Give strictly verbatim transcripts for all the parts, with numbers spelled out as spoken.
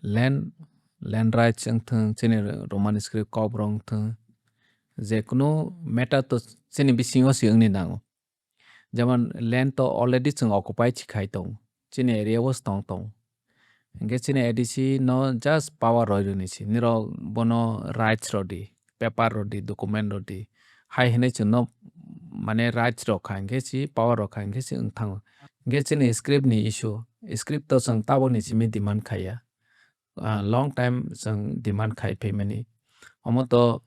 Land, land rights wng thung, chini Roman script kokborok wng thung, je kunu matter to chini bisingo se wngni nango. Jemon land to already chwng occupy si khai tongo, chini area o se tong tongo. Hingke chini A D C no just power roi rwni se, nirok bono rights rodi, paper rodi, document rodi, hai hinui chwngno mane rights rok kha hingke si power rok kha hingke si wng thango. Hingke chini script ni issue, script to chwng tabokni simi demand khaiya. Ah, long time chwng demand khai phaimani. Omo to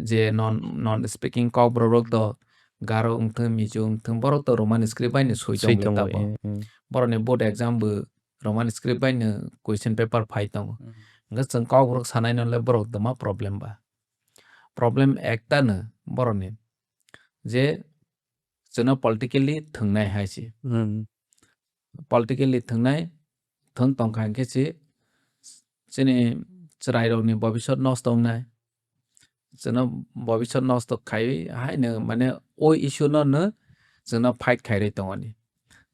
je non, non speaking kokborok rok to Garo wngthung, Mizo wngthung, borok to Roman script bai no swi Swi tongo tongo, tabo. Eh, eh. Borok ni board exam bo Roman script bai no question paper phai tongo. Mm. Hingke chwng kokborok sanai no le borok toma problem ba. Problem ekta no borok ni je chwngno politically thwngnai hai se. Hmm. Politically thwngnai, thwng tongkha hingke se chini chwrairokni bobisot nosto wngnai. Chwngno bobisot nosto khaiwi haino mane o issue no no chwngno fight khairwi tongoni.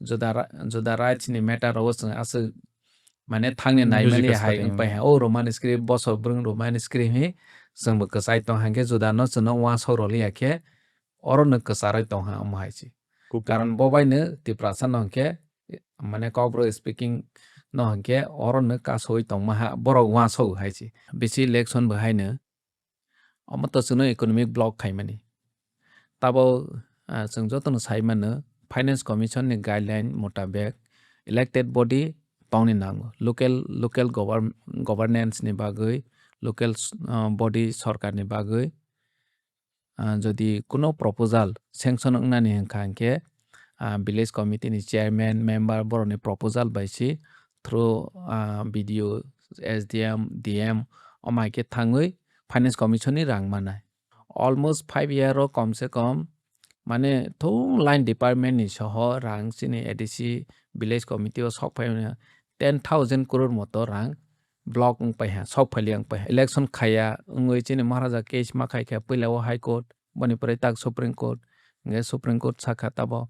Juda ra-, juda rights ni matter rogo chwng aswk mane thangni Buji naimani kwsa hai tongwi. Wngpai ha. O Roman script, bosor bwrwng Roman script hi chwngbo kwchai tong hangkhe juda no chwngno uansuk rwliya khe oro no kwcharwi tong ha omo hai se. Kuk- Karon bo bai no Tiprasa no hwnkhe, mane Kokborok speaking no hwnkhe oro no kasoi tongma ha, borok uansuk hai se. Bisi election bo hai no, omo to chwngno economic block khaimani. Tabo, ah, chwng jotono sai mano, Finance Commission ni guideline mutabek elected body tongni nango. Local, local govern-, governance ni bagwi, local, ah, body sorkar ni bagwi, ah, jodi kuno proposal sanction wngnani hwnkha hwnkhe, ah, village committee ni chairman, member borokni proposal bai se through, ah, B D O, S D M, D M omo hai khe thangwi Finance Commission ni rang manai. Almost five year o kom se kom mane thung line department ni soho rang chini A D C village committee o sok phai manya ten thousand crore moto rang block wng pai ha, sok phaili wng pai ha. Election khaiya wngwi chini Maharaja case ma khai kha, puila o High Court, boni pore tak Supreme Court, hingke Supreme Court sakha tabo.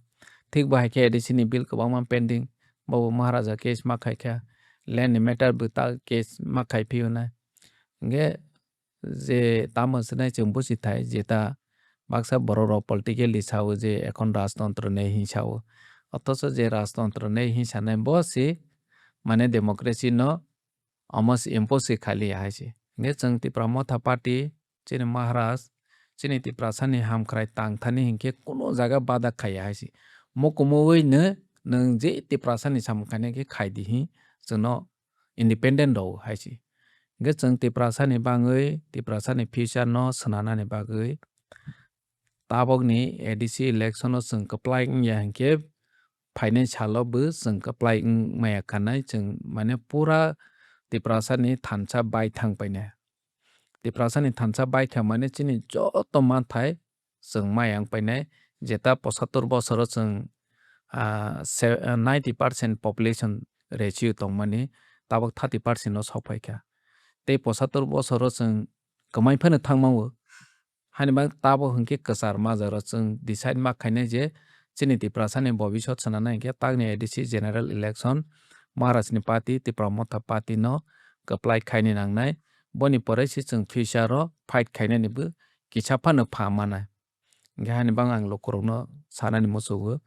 Thik bo hai khe A D C ni bill kwbangma pending, bobo Maharaja case ma khai kha, land ni matter bo ta case ma khai phiyo na. Hingke je tamo swnai chwng buchi thai, jeta baksa borok rok politically sao je ekhon rajtontro nei hin sao. Othocho je rajtontro nei hin sanai bo si mane democracy no omo se impose se khali hai se. Hingke chwng Tipra Motha Party, chini Maharaj, chini Tiprasa ni hamkrai tang thani hinkhe kuno jaga bada khaiya hai se. Mukumui no nwng je Tiprasa ni samung khainai khe khai di hi, chwngno independent rw hai se. Hingke chwng Tiprasa ni bangwi, Tiprasa ni future no swnanani bagwi, tabokni A D C election o chwng kwplai wngya hinkhe phainai salo bo chwng kwplai wng maya khanai chwng mane pura Tiprasa ni thansa bai thang painai. Tiprasa ni thansa bai kha mane chini joto manthai chwng maya wng painai jeta pochattor bosoro chwng, ah, se-, ah, ninety percent population ratio tongmani tabok thirty percent no sok phaikha. Tei pochattor bosoro chwng kwmai phano thangmao. Hani bang tabok hwnkhe kwchar majaro chwng decide ma khainai je chini Tiprasa ni bobisot swnanai hinkhe takni A D C general election Maharaj ni party Tipra Motha party no kwplai khaini nangnai. Boni pore se chwng future o fight khainani bo kisa phano pha manai. Hinkhe hani bang ang lukurokno sanani muchugo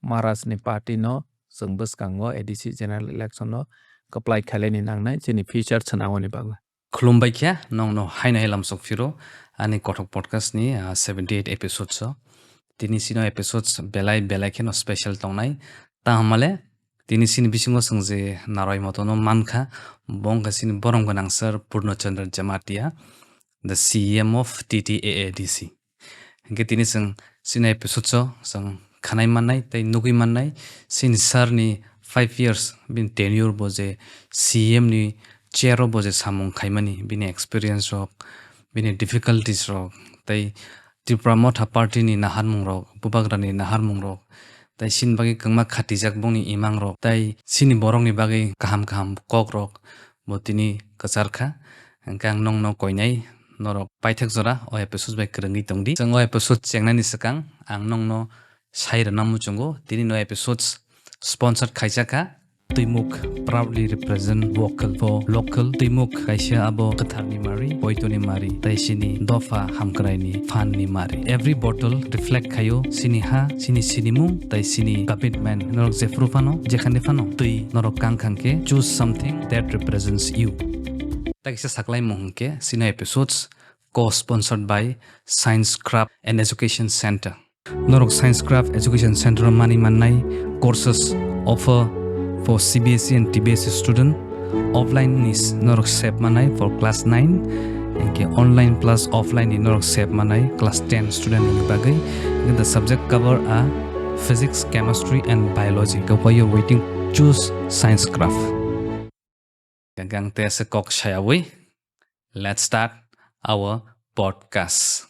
Maharaj ni party no chwng bwskango A D C general election no kwplai khailani nangnai chini future swnamani bagwi. Khulumbai khe nongno haino hai lamsok phiro ani kothok podcast ni, ah, seventy eight episodes o. Tini sino episodes belai belai kheno special tongnai. Tamo hwnmale tini sini bisingo chwng je naroi motono mankha, bo wngkha sini borom gwnang sir Purno Chandra Jamatia, the C E M of T T A A D C. Hinkhe tini chwng sini episodes o chwng khanai mannai tei nugui mannai sini sir ni five years bini tenure bo je C E M ni chair o bo je samung khaimani bini experience rok, bini difficulties rok tei Tipra Motha party ni naharmung rok, bubagra ni naharmung rok tei sini bagwi kwbangma khatijak bongni imang rok tei sini borok ni bagwi kaham kaham kok rok bo tini kwchar kha. Hinkhe ang nongno koinai norok paithak jora o episode bai kwrwngwi tongdi. Chwng o episode chengnani swkang ang nongno sai rwna muchungo, tini no episodes sponsor khaijak kha. Twimuk proudly represent vocal for local. Twimuk kaisa abo kwtharni mari, poitoni mari, tai sini dopha hamkraini phanni mari. Every bottle reflect khayo sini ha, sini sinimung, tai sini commitment. Norok jephru phano, jekhani phano, twi norok kang khang khe choose something that represents you. Takisa saklai mohon khe sino episodes co-sponsored by Science Craft and Education Center. Norok Science Craft Education Center o mani mannai courses offer for C B S E and T B S E student. Offline ni s-, norok sep manai for class nine, hingke online plus offline ni norok sep manai class ten student ni bagwi. Hingke the subject cover a physics, chemistry and biology. Hingke while you're waiting, choose Science Craft. Hingke ang tei ase kok sayawi. Let's start our podcast.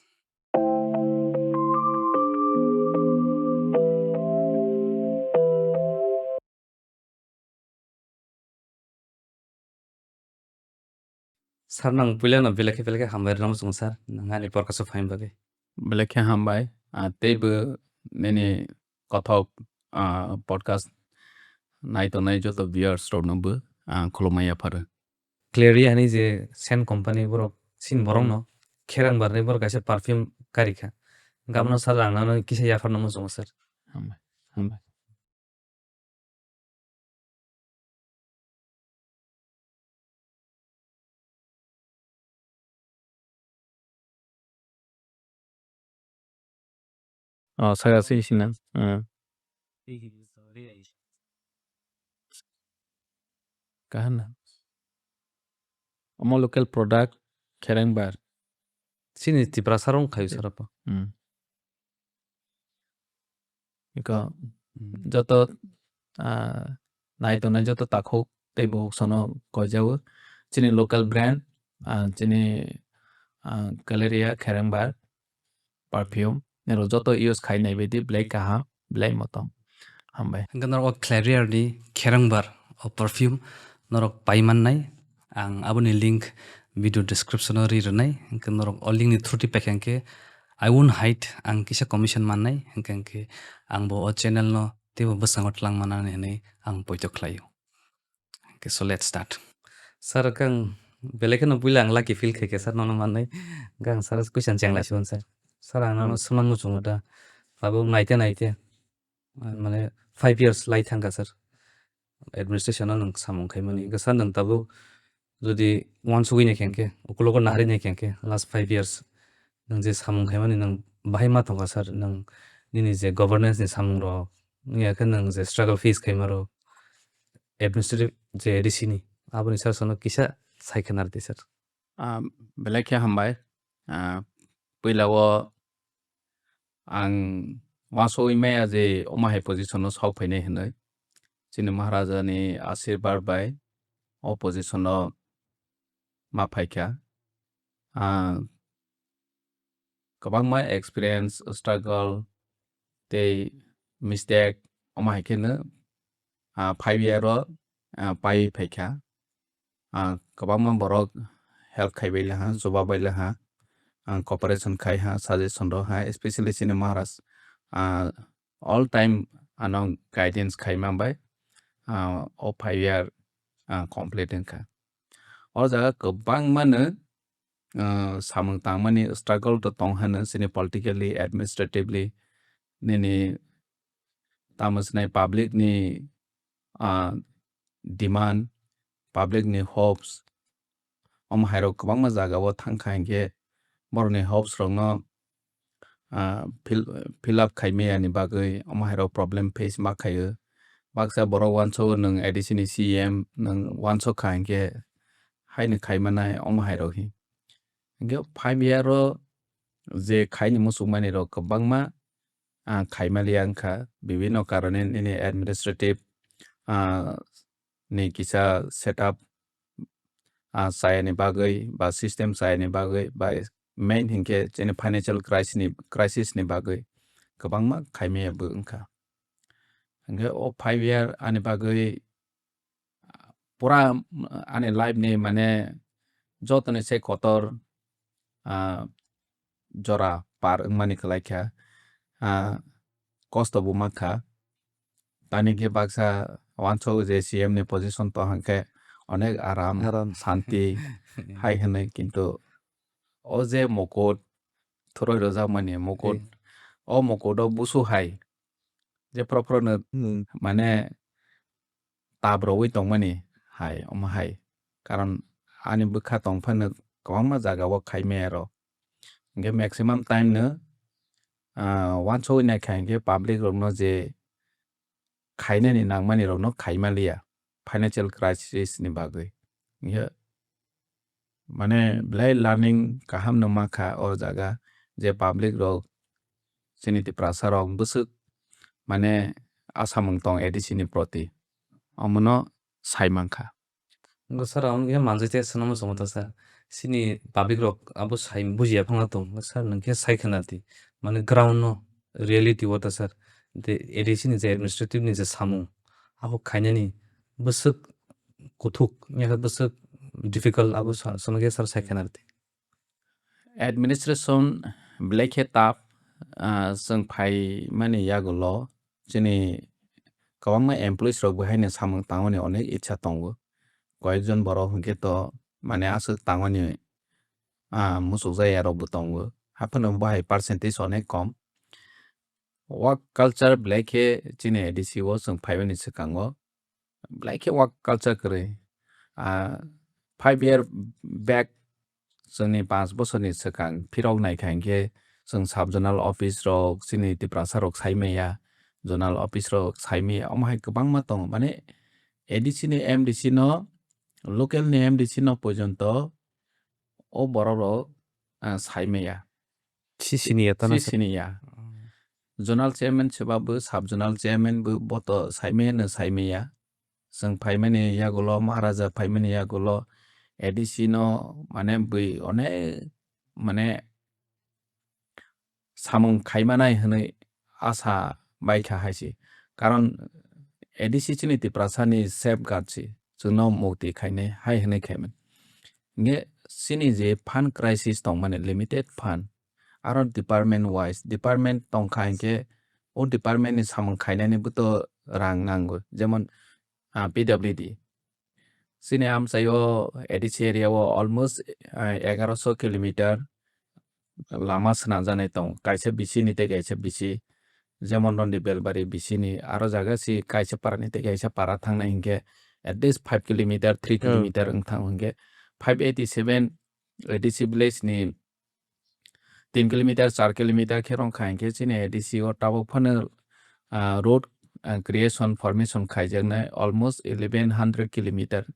Sir, nang puila no belai khe belai khe hambai rwna muchungo sir, nang ani podcast o phaima bagwi. Belai khe hambai, ah, teibo nini kothok, ah, podcast nai tongnai joto viewers rokno bo, ah, khulumma yapharo. Claria hani je scent company borok, sin borok no kherang barni borok kaisa perfume kari kha. Gabno sir ang nano kisa yaphar no muchungo sir. Hambai, hambai. Oh, saka si sina. Hmm. Kahana. Omo local product khereng bar. Sini Tiprasa rong khayu sarapo. Hmm. Iko joto, ah, nai tongnai joto takhuk tei buhuk sono koijago. Chini local brand, ah, chini, ah, Claria khereng bar perfume. Nero joto use khai nai baidi belai kaham, belai motom. Hambai. Hingke norok o Claria ni khereng bar o perfume norok pai mannai. Ang aboni link video description o ri rwnai. Hingke norok o link ni through twi paikha hingke I won't hide, ang kisa commission mannai, hingke, hingke ang bo o channel no teibo bwskango tlang manani hinui ang poito khlaio. Hingke so let's start. Sir, kang belai kheno puila ang lucky feel khaikha sir nono mannai. Kang sir question chenglai sibon sir. Sir, ang nono swmang muchungo da. Tabuk naite naite. Mane five years lai thangkha sir. Administration o nwng samung khaimani. Hingke sir nwng tabuk jodi uansugui naikha hingke, ukulogo nahari naikha hingke last five years nwng je samung khaimani nwng bahai ma tongkha sir, nwng nini je governance ni samung rok, wngya khe nwng je struggle face khaima rok, administrative je A D C ni, aboni sir sono kisa sai khe nardi sir. Ah, belai khe hambai. Ah, puila o ang uansugui maya je omo hai position o sok phainai hinui. Chini Maharaja ni asirbar bai o position o ma phaikha. Ah, kwbangma experience, struggle tei mistake omo hai kheno, ah, five year o, ah, pai phaikha. Ah, kwbangma borok help khai bai laha, chuba bai laha, ah, cooperation khai ha, suggestion rw ha, especially chini Maharaj, ah, all time ano guidance khai man bai, ah, o five year, ah, complete wngkha. O jaga kwbangma no, ah, samung tangmani struggle to tong hano chini politically, administratively, nini tamo sinai public ni, ah, demand, public ni hopes, omo hai rok kwbangma jaga o thang kha hinkhe borok ni hopes rok no, ah, fill, fill up khai maya ni bagwi omo hai rok problem face ma khaio. Baksa borok uansukgo nwng A D C ni C E M nwng uansuk kha hinkhe haino khai manai omo hai rok hi. Hinkhe five year o je khaini muchungmani rok kwbangma, ah, khaimaliya wngkha, bibhinno karone nini administrative, ah, ni kisa setup, ah, chayani bagwi ba system chayani bagwi ba main hinkhe chini financial crisis ni, crisis ni bagwi kwbangma khaimaya bo wngkha. Hinkhe o five year ani bagwi pura ani life ni mane jotoni se kotor, ah, jora par wngmani kwlai kha, ah, kosto bo mankha. Tani khe baksa Wansuk je C M ni position tong hwnkhe onek aram, Aram. Santi hai hwnwi, kintu o je mukut thuroi rwjakmani mukut, Tei. O mukut o busu hai je phoro phoro no Hmm. mane tab rwui tongmani hai, omo hai. Karon ani bwkha tong phano kwbangma jaga o khai maya rok. Hwnkhe maximum time no, ah, wansugwi naikha hwnkhe public rokno je khainani nangmani rokno khai manliya, financial crisis ni bagwi. Hwnkhe mane belai learning kaham no mankha o jaga, je public rok chini Tiprasa rok bwswk mane asamung tong A D C ni proti, omono sai mankha. Wngkha sir, ang khe manjui tei swnamwi chwngkha ta sir. Chini public rok abo sai bujiya phano tong. Sir, nwng khe sai khna di. Mane ground no reality o ta sir. De A D C ni je administrative ni je samung, abo khainani bwswk kuthuk, wngya khe bwswk difficult abo sa-, swngwi khe sir sai khna di. Administration belai khe tough, ah, chwng phai mani yagulo chini kwbangma employees rok bo haino samung tangmani onek icha tongo. Koyekjon borok hwnkhe to mane aswk tangmani, ah, muchukjaya rok bo tongo. Haphano bo hai percentage onek kom. Work culture belai khe chini A D C o chwng phaimani swkango belai khe work culture kwrwi. Ah, five year back chwngni panch bosorni swkang phirok naikha hinkhe chwng sub zonal office rok chini Tiprasa rok sai maya, zonal office rok sai maya, omo hai kwbangma tongo. Mane A D C ni M D C no, local ni M D C no porjonto o borok rok, ah, sai maya. Si sini ya tana Sini ya. Zonal chairman seba bo, sub zonal chairman bo, boto saimaya no saimaya. Chwng phaimani yagulo, Maharaja phaimani yagulo, A D C no mane bui onek mane samung khaimanai hwnwi asa baikha hai se. Karon A D C chini Tiprasa ni safeguard se, chwngno mukti khainai hai hwnwi khaiman. Nge chini je fund crisis tongmani, limited fund, aro department wise, department tongkha hinkhe o department ni samung khainani bo to rang nango. Jemon, ah, P W D. Chini amchaio A D C area o almost, ah, egaroso kilometer lama swnamjaknai tongo. Kaisa bisini tei kaisa bisi, jemon Rondi Belbari bisini, aro jaga si kaisa parani tei kaisa para thangnai hinkhe at least five kilometer, three Hmm. kilometer wng thang hinkhe five eighty seven A D C village ni tin kilometer, char kilometer khe rwng kha hinkhe chini A D C o tabuk phano, ah, road, ah, creation, formation khaijaknai almost eleven hundred kilometer.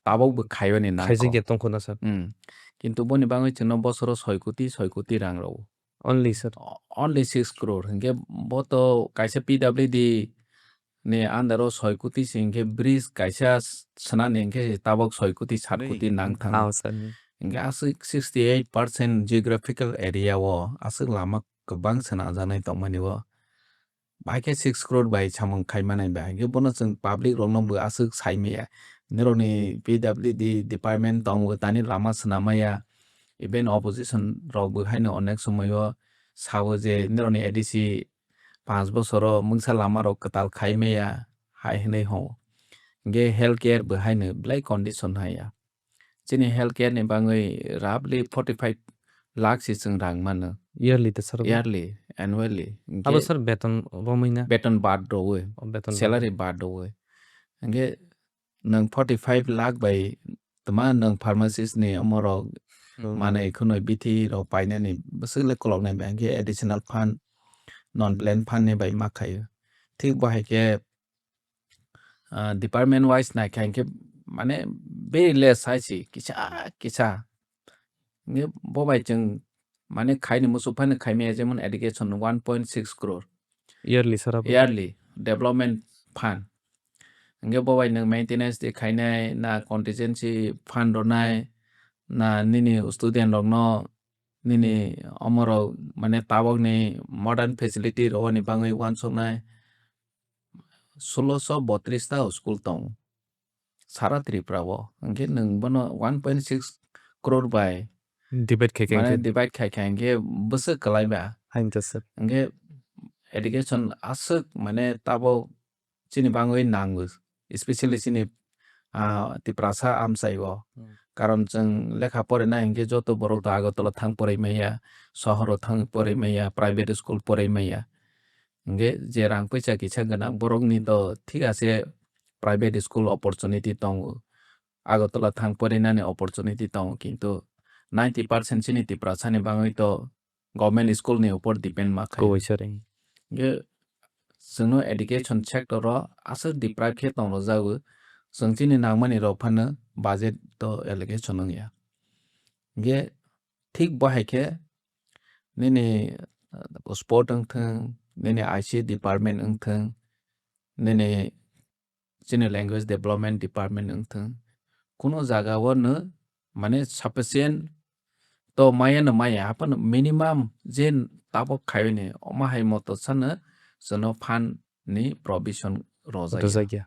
Tabuk bo khaiyoni nangkho. Khaijak ya tongkho na, sir? Hmm. Kintu boni bagwi chwngno bosoro soi koti, soi koti rang rwo. Only, sir? O-, only six crore. Hinkhe bo to kaisa P W D ni under o soi koti se hinkhe bridge kaisa s-, swnani hinkhe tabuk soi koti, sat koti nang thang. Ah, sir. Hinkhe aswk sixty eight percent geographical area o aswk lama kwbang swnajaknai tongmani o. Bai khe six crore bai samung khai manai ba. Hinkhe bono chwng public rokno bo aswk sai maya. Nirokni P W D department tongo, tani lama swnam maya. Even opposition rok bo haino onek somoi o sao je nirokni A D C panch bosoro mungsa lama rok kwtal khai maya hai hwnwi ho. Hinkhe health care bo haino belai condition haya. Chini health care ni bagwi roughly forty five lakh se chwng rang mano. Yearly ta sir? Yearly, annually. Hinkhe Abo sir beton romwi na? Beton bad rwwi. O, beton bad. Salary bad rwwi. Hinkhe nwng forty five lakh bai tma nwng pharmacist ni omorok Hmm. manwi khwnwi bithi rok painani bwswk le koloknai ba hinkhe additional fund, non plan fund ni bai ma khaio. Thik bo hai khe ah, department wise naikha hinkhe mane very less hai se kisa kisa. Hinkhe bo bai chwng mane khaini muchuk phano khaimaya jemon education one point six crore. Yearly sir abo? Yearly development fund. Hinkhe bo bai nwng maintenance de khainai na contingency fund rwnai na nini student rokno nini omorok mane tabokni modern facility rwani bagwi uansuknai. Soloso botris ta school tongo sara Tripura o. Hinkhe nwng bono one point six crore bai Divide khai khe mane hinkhe? Divide khai kha hinkhe bwswk kwlai ba. Hain ta sir. Hinkhe education aswk mane tabok chini bagwi nango. especially chini, ah, Tiprasa amchaio. Hmm. Karon chwng lekha porinai hinkhe joto borok to Agartala thang porimaya, sohoro thang porimaya, private school porimaya. Hinkhe je rang puisa kisa gwnang borokni to thik ase private school opportunity tongo. Agartala thang porinani opportunity tongo, kintu ninety percent chini Tiprasani bagwi to government school ni upor depend ma khai. Kowai sir, eh. Ge chwngno education sector o aswk deprive khe tong rwjago, chwng chini nangmani rok phano budget to allocation wngya. Ge thik bo hai khe nini, uh, sport wngthwng, nini I C department wngthwng, nini chini language development department wngthwng, kuno jaga o no mane sufficient to maya no maya, haphano minimum je tabok khayo ni, omo hai moto sano chwngno fund ni provision rojak ya. Rojak ya.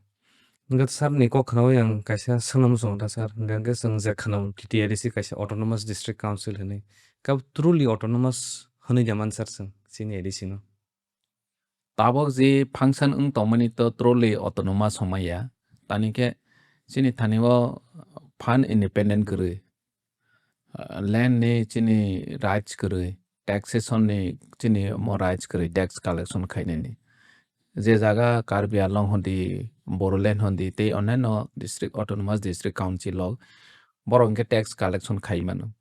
Hwnkhe sir ni kok khnaui ang kaisa swngna muchungo ta sir, hwnkhe chwng je khna T T A D C kaisa autonomous district council hinwi, kab truly autonomous hinwi da man sir chwng chini A D C no? Tabok je function wng tongmani to truly autonomous wngmaya. Tani khe chini thani o fund independent kwrwi. Ah, land ni chini rights kwrwi, taxation ni chini mo rights kwrwi, tax collection khainani. Je jaga Karbi Anglong hondi, Bodoland hondi, tei onnaino district, autonomous district council o borok hwnkhe tax collection khai mano.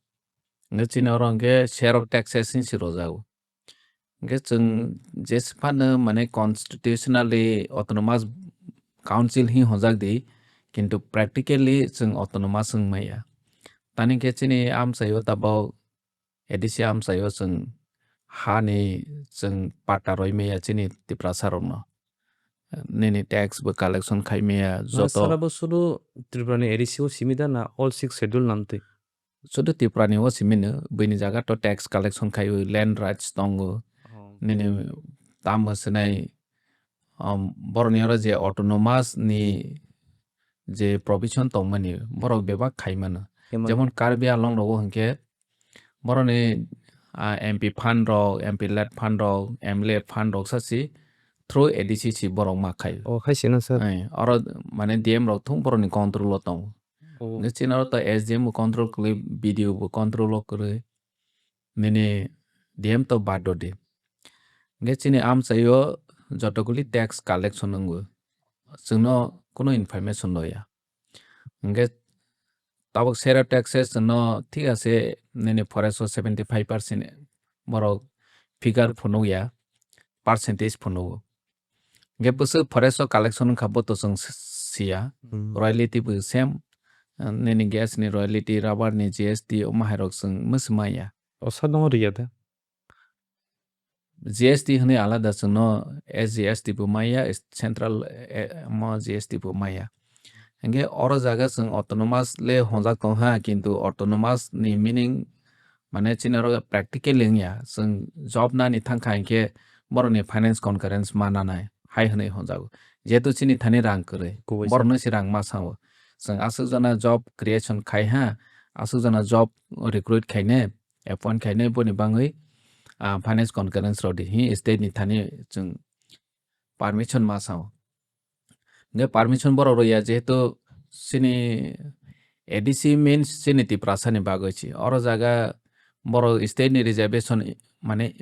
Hwnkhe chini oro hwnkhe share of taxes hinwi se rwjago. Hwnkhe chwng jesa phano mane constitutionally autonomous council hi honjak di, kintu practically chwng autonomous wng maya. Tani khe chini amchaio tabok A D C amchaio chwng hani chwng patta roi maya chini Tiprasa rokno. Nini tax bo collection khai maya joto. Sara bo sudu Tripura ni A D C o simi da na all six schedule namtwi? Sudu Tripura ni o simi no, buini jaga to tax collection khai o, land rights tongo. Oh. Nini tamo sinai, um, borokni oro je autonomous ni je provision tongmani, borok bebak khai mano. Hima. Jemon Karbi Anglong rogo hwnkhe borokni, ah, M P fund rok, M P led fund rok, M L A fund rok sasi through A D C si borok ma khai. Oh, khai sino sir. Ai, oro mane D M rok thung borokni control o tongo. Oh. Hwnkhe chini oro to S D M bo control kwrwi, B D O bo control o kwrwi. Nini D M to bad rw di. Hwnkhe chini amchaio jotoguli tax collection wngo. Chwngno kuno information loya. Hwnkhe tabok share of taxes chwngno thik ase nini forest o seventy five percent borok figure phunukya, percentage phunugo. Hwnkhe bwswk forest o collection wngkha bo to chwng s-, siya. Hmm. Royalty bo same, uh, nini gas ni royalty, rubber ni G S T, omo hai rok chwng mwswk manya. O sadongo riya da? G S T hwnwi alada chwngno S G S T bo maya, central, eh, mo G S T bo maya. Hwnkhe oro jaga chwng autonomous le honjak tongha, kintu autonomous ni meaning mane chini oro practically wngya. Chwng job nani thangkha hinkhe borokni finance concurrence ma nanai hai hwnwi honjago. Jehetu chini thani rang kwrwi, kubai borokno se rang ma sao. Chwng aswk jana job creation khai ha, aswk jana job recruit khaine, appoint khaine, boni bangwi, ah, finance concurrence rw di hi state ni thani chwng permission ma sao. Hwnkhe permission borok rwya, jehetu chini A D C means chini Tiprasa ni bagwi se. Oro jaga borok state ni reservation i-, mane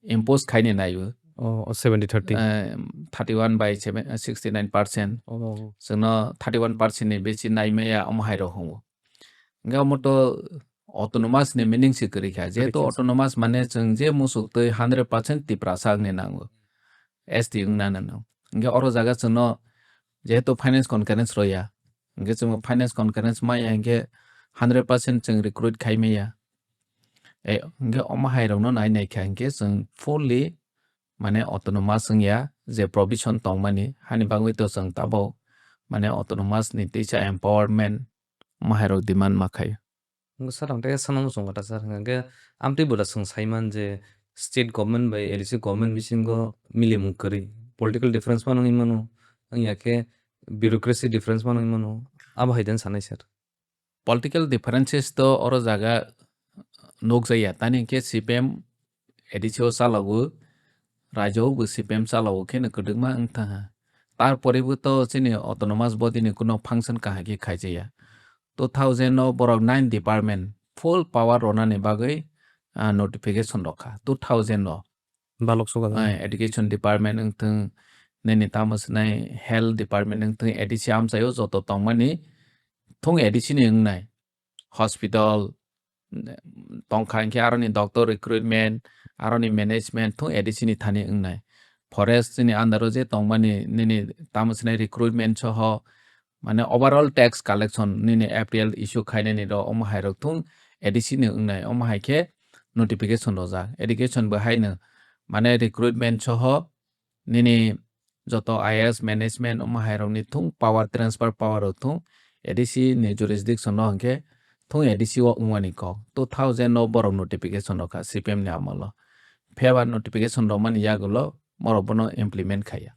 impose khaini naibo. Oh, oh, seventy thirty. Eh, thirty one by seven, sixty nine percent. Oh, oh, oh. Chwngno thirty one percent ni besi nai maya omo hai rok hwngo. Hwnkhe omo to autonomous ni meaning se kwrwi kha. Jehetu kwrwi kha. Autonomous mane chwng je muchuk twi hundred percent Tiprasa wngni nango. S T wngna nango. Hwnkhe oro jaga chwngno jehetu finance concurrence rwya. Hwnkhe chwngno finance concurrence maya hwnkhe hundred percent chwng recruit khai maya. E, hwnkhe omo hai rokno nai nai kha hwnkhe chwng fully mane autonomous wngya je provision tongmani hani bagwi to chwng tabok mane autonomous ni teisa empowerment omo hai rok demand ma khaio. Wngkha sir, ang tei sanang muchung kha ta sir, hwnkhe amtwi bo da chwng saiman je state government bai A D C government bisingo milimung kwrwi, political difference phano wngwi mano, wngya khe bureaucracy difference phano wngwi mano, abo hai den sanai sir. Political differences to oro jaga nukjakya, tani hwnkhe C P M A D C o chalago, rajyo o bo C P M chalago kheno kwdwkma wngtha ha. Tarpore bo to chini autonomous body ni kuno function kaham khe khaijaya. Two thousand o borok nine department full power ronani bagwi, ah, notification rokha. Two thousand o. Balok sokha. Ah, education department wngthung, nini tamo swnai health department wngthung, A D C amchaio joto tongmani thung A D C ni wngnai. Hospital, tongkha hinkhe aroni doctor recruitment, aroni management thung A D C ni thani wngnai. Forest ni under o je tongmani nini tamo swnai recruitment soho, mane overall tax collection nini F T L issue khainani rok omo hai rok thung A D C ni wngnai, omo hai khe notification rojak. Education bo haino mane recruitment soho nini joto I A S management omo hai rokni thung power transfer power rok thung A D C ni jurisdiction o hinkhe thung A D C o wngmani kok. Two thousand o borok notification rokha C P M ni amolo. Phiya ba notification rokmani yagulo borok bono implement khaiya.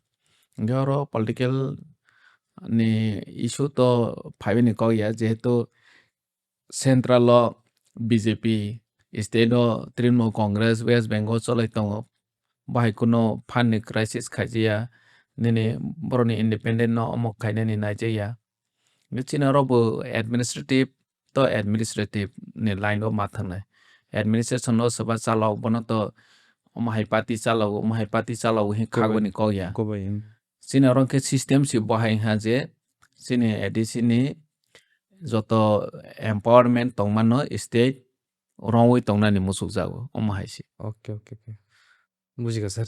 Hinkhe oro political ni issue to phaibani kok ya, jehetu central o B J P, state o Trinamool Congress, West Bengal cholai tongo. Bahai kuno fund ni crisis khaijaya, nini borokni independent no omo khainani naijaya. Chini oro bo administrative to administrative ni line o ma thangnai. Administration o soba chalok, bono to omo hai party chalok, omo hai party chalok hin Kobai. Khagoni kok ya. Kobai, hmm. Chini oro khe system si bahai ha je chini A D C ni joto empowerment tongmano state rongwi tongnani muchukjago, omo hai se. Okay, okay, okay. Bujikha sir.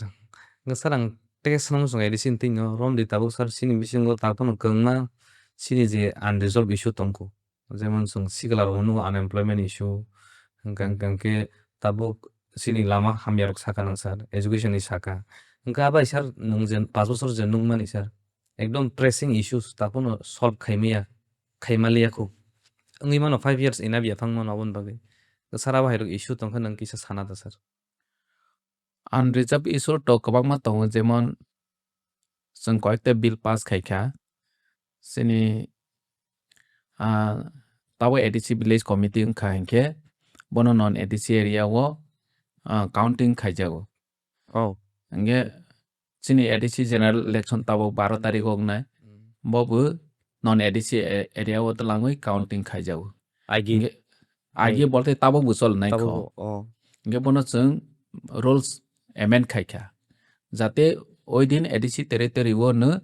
Nga sir ang tei swnam song A D C ni thing no romdi tabuk sir chini bisingo takhwno kwbangma chini je unresolved issue tongkho. Jemon chwng sikla rok nugo unemployment issue, hwnkha hwnkha khe tabuk chini lama hamya rok saka nang sir, education ni saka. Hwnkha abai sir nwng je paanch bochor je nukmani sir, ekdom pressing issues takhwno solve khaimaya, khaimaliya khu. Wngwi mano five years enough ya phang mano aboni bagwi. Sir abo hai rok issue tongkha nwng kisa sana da sir. Unresolved issue to kwbangma tongo, jemon chwng koyekta bill pass khaikha, chini, ah, tabuk A D C village committee wngkha hinkhe bono non A D C area o, ah, counting khaijago. Oh. Hinkhe chini A D C general election tabuk baro tarikh o wngnai. Hmm. Bo bo non A D C a-, area o twlangwi counting khaijago. Agi. Hinkhe agi Agi. Bolte tabuk bo cholnai kho. Tabuk bo, oh. Hinkhe bono chwng rules amend khaikha. Jate oidin A D C territory o no,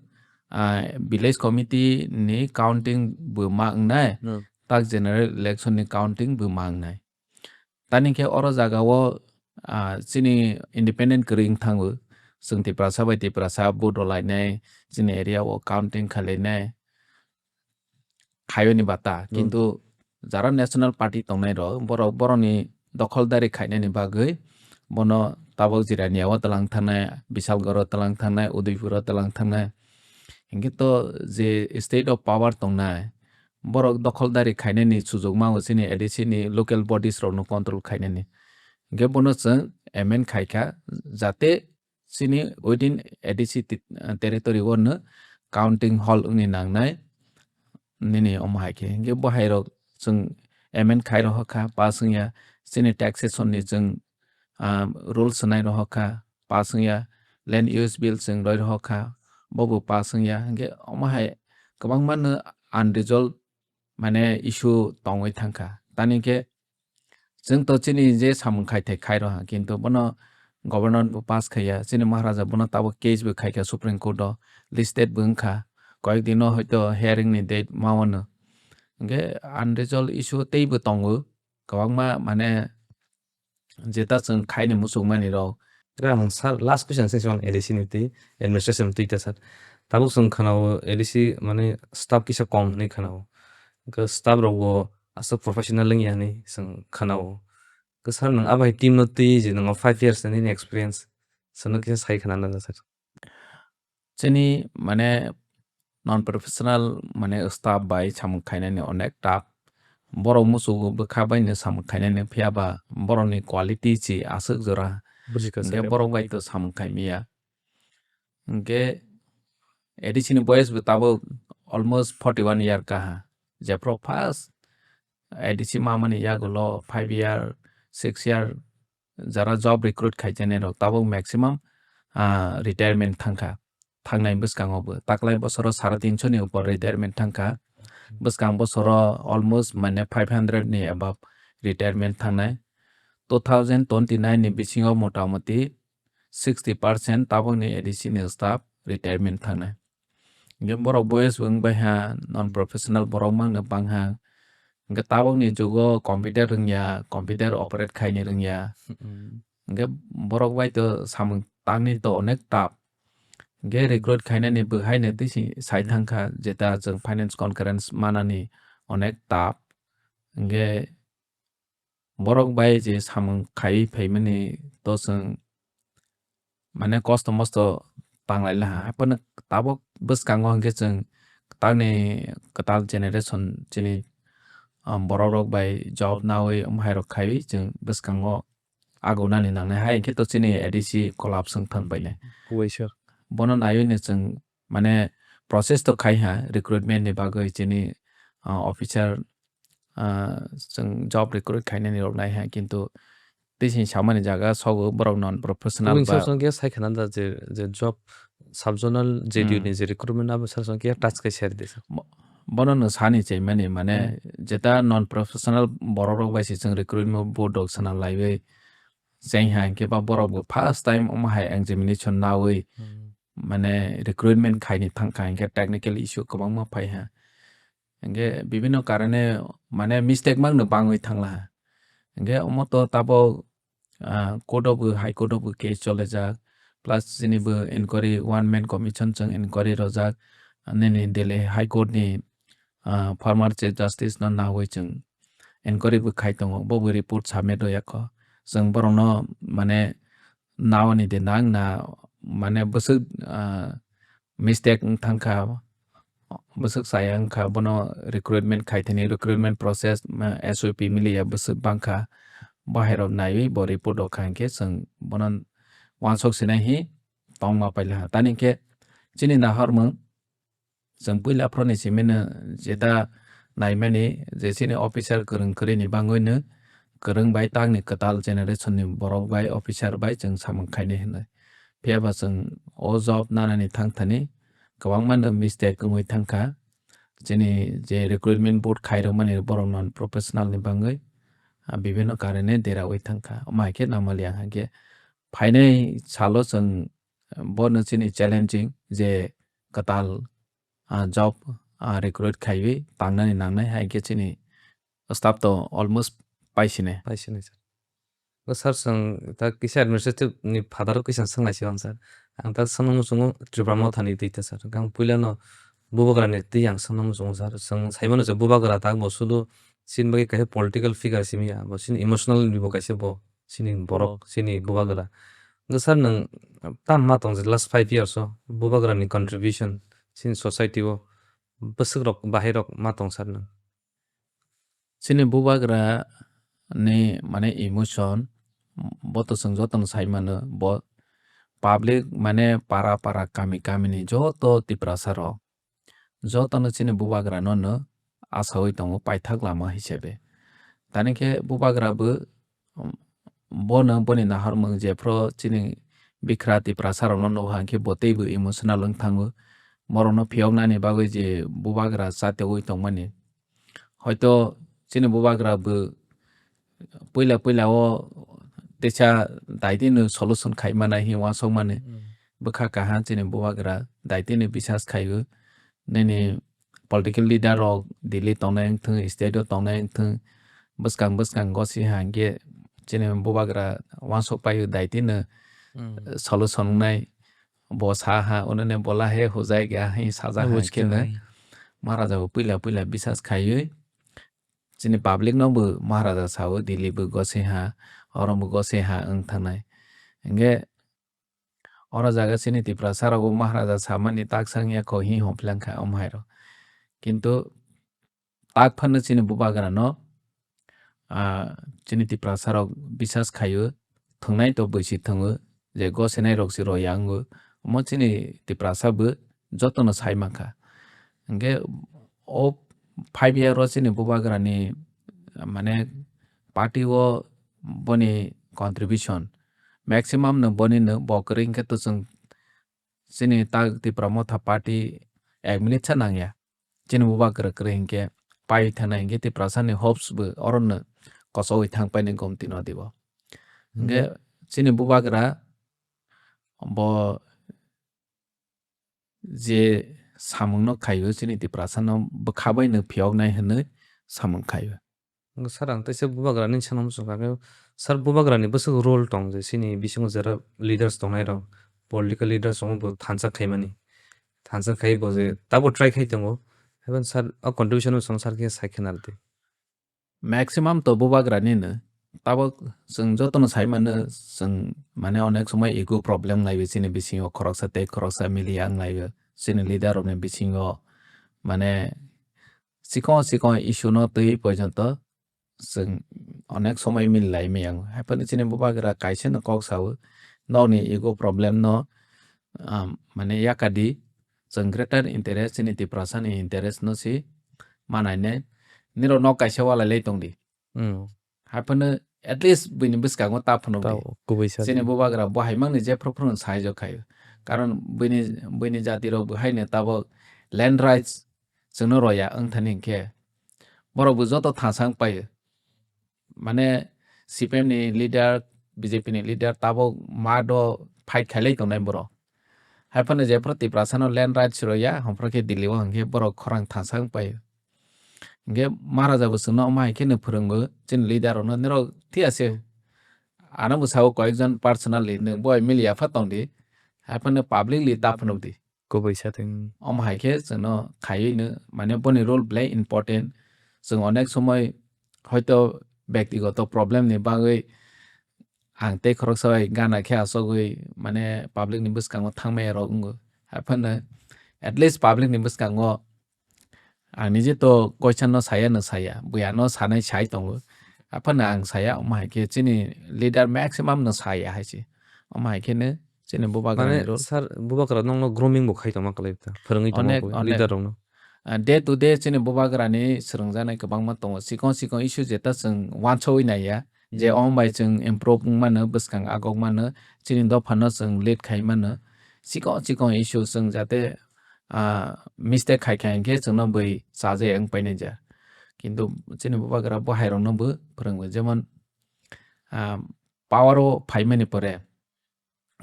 ah, village committee ni counting bo ma wngnai, Hmm. tak general election ni counting bo ma wngnai. Tani khe oro jaga o, ah, chini independent kwrwi wng thango. Chwng Tiprasa bai Tiprasa vote rwlainai, chini area o counting khailainai. Khayoni bata, Hmm. Kintu jara national party tongnai rok, borok borokni dokholdari khainani bagwi bono tabuk Jirania o twlang thangnai, Bisalgor o twlang thangnai, Udaipur o twlang thangnai. Hinkhe to je state of power tongnai, borok dokholdari khainani sujuk mango chini A D C ni local bodies rokno control khainani. Hinkhe bono chwng amend khaikha, jate chini within A D C ti-, territory o no counting hall wngni nangnai nini omo hai khe. Hinkhe bo hai rok chwng amend khai rohor kha, pass wngya, chini taxation ni chwng, ah, rules swnai rohor kha, pass wngya, land use bill chwng roi rohor kha, bo bo pass wngya. Hinkhe omo hai kwbangma no unresolved mane issue tongwi thangkha. Tani khe chwng to chini je samung khai thai khai roha, kintu bono governor bo pass khaiya, chini Maharaja bono tabuk case bo khaikha Supreme Court o, listed bo wngkha, koyek dino hoito hearing ni date ma wano. Hinkhe unresolved issue teibo tongo, kwbangma mane jeta chwng khaini muchukmani rok. Ang sir, last question se chwng A D C ni twi administration twi ta sir. Tabuk chwng khwnao A D C mane staff kisa kom hinwi khwnao. Hwnkhe staff rok bo aswk professional wngya hinwi chwng khwnao. Hwnkhe sir nwng abai team no twi je nwng five years ni nini experience chwngno kisa sai khwna nang sir. Chini mane non professional mane staff bai samung khainani onek tough. Borok muchugo bwkha bai no samung khainani phiya ba borokni quality chi aswk jora. Bujikha sir. Hinkhe borok bai to samung khaimya. Hinkhe A D C ni boyes bo tabuk almost forty one year kaha. Jephru first A D C mamani yagulo five year, six year jara job recruit khaijani rok tabuk maximum, ah, retirement thangkha. thangnai bwskango bo. Taklai bosoro sare tinsho ni upor retirement thangkha. Bwskang bosoro almost mane five hundred ni above retirement thangnai. Two thousand twenty-nine ni bisingo motamoti sixty percent tabukni A D C ni staff retirement thangnai. Hingke borok boyes bo wng bai ha, non professional borok mangno bang ha. Hingke tabukni jugo computer rwngya, computer operate khaini rwngya. Mm. Hingke borok bai to samung tangni to onek tough. Hingke recruit khainani bo haino tisi sai thangkha, jeta chwng finance conference manani onek tough. Hingke borok bai je samung khaiwi phaimani to chwng mane kosto mosto tanglai laha. Haphano tabuk bwskango hwnkhe chwng tamni kwtal generation chini, um, borok rok bai job nawi wng hai rok khaiwi chwng bwskango agunani nangnai. Hai hwnkhe to chini A D C collapse wng thang bainai. Kubai sir. Bono naiwi no chwng mane process to khai ha recruitment ni bagwi chini, ah, officer, ah, chwng job recruit khainani rok nai ha, kintu tei chini samani jaga sogo borok non professional. Tubui ba sar song khe sai khana da je, je job sub zonal J D U Hmm. ni je recruitment abo sar song khe touch khai share de sir. Bo-, bono no sani chai mani mane Hmm. jeta non professional borok rok bai se chwng recruitment board rok sana laiwi cheng ha hwnkhe ba borok bo first time omo hai examination nawi Hmm. mane recruitment khaini thangkha hwnkhe technical issue kwbangma phai ha. Hwnkhe bibhinno karone mane mistake mangno bangwi thangla ha. Hwnkhe omo to tabuk, ah, court o bo, High Court o bo case cholijak, plus chini bo inquiry, one man commission chwng inquiry rojak, nini Delhi High Court ni, ah, former Chief Justice no nawi chwng inquiry bo khai tongo, bo bo report submit rwya kho. Chwng borokno mane naoni de nang na mane bwswk, ah, mistake wng thang kha, bwswk chaya wng kha, bono recruitment khai thani recruitment process, ah, S O P miliya bwswk bang kha, bo hai rok naiwi bo report rok kha hwnkhe chwng bono uansuk sinai hi tongma paila ha. Tani hwnkhe chini nahormung Chwng puila phoroni simino jeta naimani je chini officer kwrwng kwrwini bangwino kwrwng bai takni kwtal generation ni borok bai officer bai chwng samung khainai hwnwi. Phiya ba chwng o job nanani thang thani kwbangma no mistake wngwi thang kha. Chini je recruitment board khairokmani borok non professional ni bangwi, ah, bibhinno karone deraui thang kha. Omo hai khe nangmaliya hwnkhe phainai salo chwng bono chini challenging je kwtal ah, job, ah, recruit khaiwi tangnani nangnai, hai khe chini staff to almost paisini. Paisini, sir. O sir, chwng ta kisa administrative ni phataro kisa swngnaisi ang, sir. Ang ta swngna muchungo Tripura Motha ni twi ta, sir. Ang puila no Bubagra ni twi ang swngna muchungo, sir. Chwng saimano je Bubagra ta bo sudu chini bagwi kaisa political figure simi ya, bo chini emotional ni bo kaisa bo chini borok, chini Bubagra. Hwnkhe sir, nwng tamo ma tong je last five years o Bubagra ni contribution chini society o bwswk rok, bahai rok ma tong sir nwng? Chini Bubagra ni mane emotion bo to chwng joto no sai mano, bo public mane para para kami kami ni joto Tiprasa rok jotono chini Bubagrano no asaui tongo paithak lama hisabe. Tani khe Bubagra bo, um, bono boni nahormung jephru chini bikra Tiprasa rokno nukha hwnkhe bo teibo emotional wng thango. Borokno phiyoknani bagwi je Bubagra chatogwi tongmani. Hoito chini Bubagra bo puila puila o teisa daitino solution khai mana hi uansuk mani. Mm. Bwkha kaham chini Bubagra daitino bisas khaio. Nini political leader rok Delhi tongnai wngthung, state o tongnai wngthung, bwskang bwskang gosi ha hwnkhe chini Bubagra uansuk paio daitino Mm. solution wngnai. Bo sa ha, unune bola he hujai ga hi sajak ha Abo hwnkhe no. Maharaja bo puila puila bisas khaiwi chini public no bo Maharaja sao, Delhi bo gose ha, oro bo gose ha wng thangnai. Hingke oro jaga chini Tiprasa rok bo Maharaja samani tak sang ya kho hi hom phlang kha om hai rok. Kintu tak phano chini Bubagra no, ah, chini Tiprasa rok bisas khaio, thwngnai to bwisi thwngo, je gosenai rok se roya wngo, omo chini Tiprasa bo jotono sai mankha. Hingke o five year o chini Bubagra ni, mane, party o boni contribution maximum no boni no bo kwrwi hingke to chwng chini tak Tipra Motha Party ek minute sa nangya. Chini bubagra kwrwi hinkhe pai thana hinkhe Tiprasani hopes bo orono kosowi thang paini gomti no dibo. Hinkhe Hmm. chini bubagra bo je samungno khaio chini Tiprasano bwkha bai no phiyoknai hinwi samung khaio. Sir, ang teisa bubagrani sanam swngkha khe, sir, bubagrani bwswk role tong je chini bisingo jera leaders tongnai rok, political leaders tongo bo thansa khaimani. Thansa khai bo je tabo try khai tongo. Haibani sir, o contribution no song sir khe sai khe nal di. Maximum to bubagrani no. Tabok chwng jotono sai mano, chwng mane onek somoi ego problem naiwi chini bisingo khoroksa tei khoroksa mili yang naiwi chini leader rokni bisingo mane chikon chikon issue no twi porjonto chwng onek somoi mili lai maya. Haphano chini bubagra kaisa no kok sao, nokni ego problem no, um, mane yakadi, chwng greater interest chini Tiprasani interest no si manainai, nirok nok kaisa walai lai tongdi. Hmm. Haphano at least buini bwskango ta phunukdi. Tao, kubui sa Chini di. Bubagra bo hai mangni jephru phru sai jok khaio. Karon buini, buini jati rok bo haino tabok land rights chwngno roya wng thani hinkhe borok bo joto thasa wng paio. Mane C P M ni leader, B J P ni leader tabok ma do fight khailai tongnai borok. Haphano jephru Tiprasano land rights roya, homphro khe Delhi o hinkhe borok khorang thasa wng paio. Hinkhe Maharaja bo chwngno omo hai kheno phwrwngo chini leader rokno, nirok thik ase. Ano bo sao koyekjon personally, nwng bo hai mili yapha tongdi, haphano publicly ta phunukdi. Kubui sa thing. Omo hai khe chwngno khaiwi no, mane boni role belai important. Chwng onek somoi hoito bektigoto problem ni bagwi ang tei khoroksa bai gana khe asogwi, mane public ni bwskango thangmaya rok wngo. Haphano at least public ni bwskango ang nije to koicha no saya no saya, buya no sanai sai tongo. Haphano ang saya, omo hai khe chini leader maximum no saya hai se. Omo hai khe no chini bubagra Mane, ni role. Sir, bubagra nokno grooming bo khai tongma kwlai ta. Phwrwngwi tongma Onek, kwlai, onek. Leader rokno. Ah, day to day chini bubagra ni swrwngjaknai kwbangma tongo. Chikon chikon issue jeta chwng uansawi naiya. Je Hmm. omo bai chwng improve wng mano, bwskang agok mano, chini dopha no chwng lead khai mano. Chikon chikon issue chwng jate, ah, mistake khai khai hinkhe chwngno bui chaje wng painai ja. Kintu chini bubagra bo hai rokno bo phwrwngwi, jemon, ah, power o phaimani pore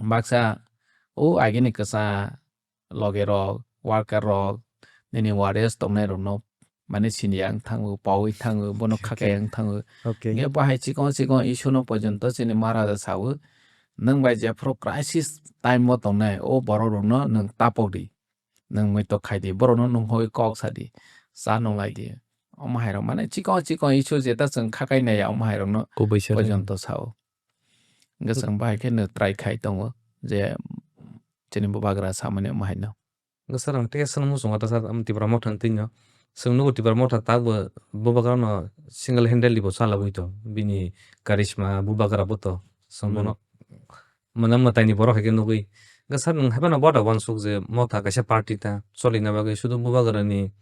baksa o agini kwsa loge rok, worker rok, nini warriors tongnai rokno mane sini yang thango, pawi thango, bono Okay. khakai yang thango. Okay. Nge bahai chikon chikon issue no porjonto chini Maharaja sao, nwng bai jephru crisis time o tongnai o borok rokno nwng tapok di, nwng muitok khai di, borokno nwng hoi kok sa di, cha nung lai di. Omo hai rok mane chikon chikon issue jeta chwng khakai naiya omo hai rokno Kubui sa di. Porjonto sao. Hwnkhe chwng bahai khe no try khai tongo je chini bubagra samani omo hai no. Hwnkhe sir, ang tei swngmung chwng kha ta sir, am Tipra Motha ni twi no. Chwng nugo Tipra Motha tak bo bubagra no single handedly bo chalagwi tong. Bini charisma bubagra bo to. Chwng Hmm. bono mwnam mwtai ni borok hai khe nugwi. Hwnkhe sir, nwng haphano bo da uansuk je Motha kaisa party ta cholina bagwi sudu bubagra ni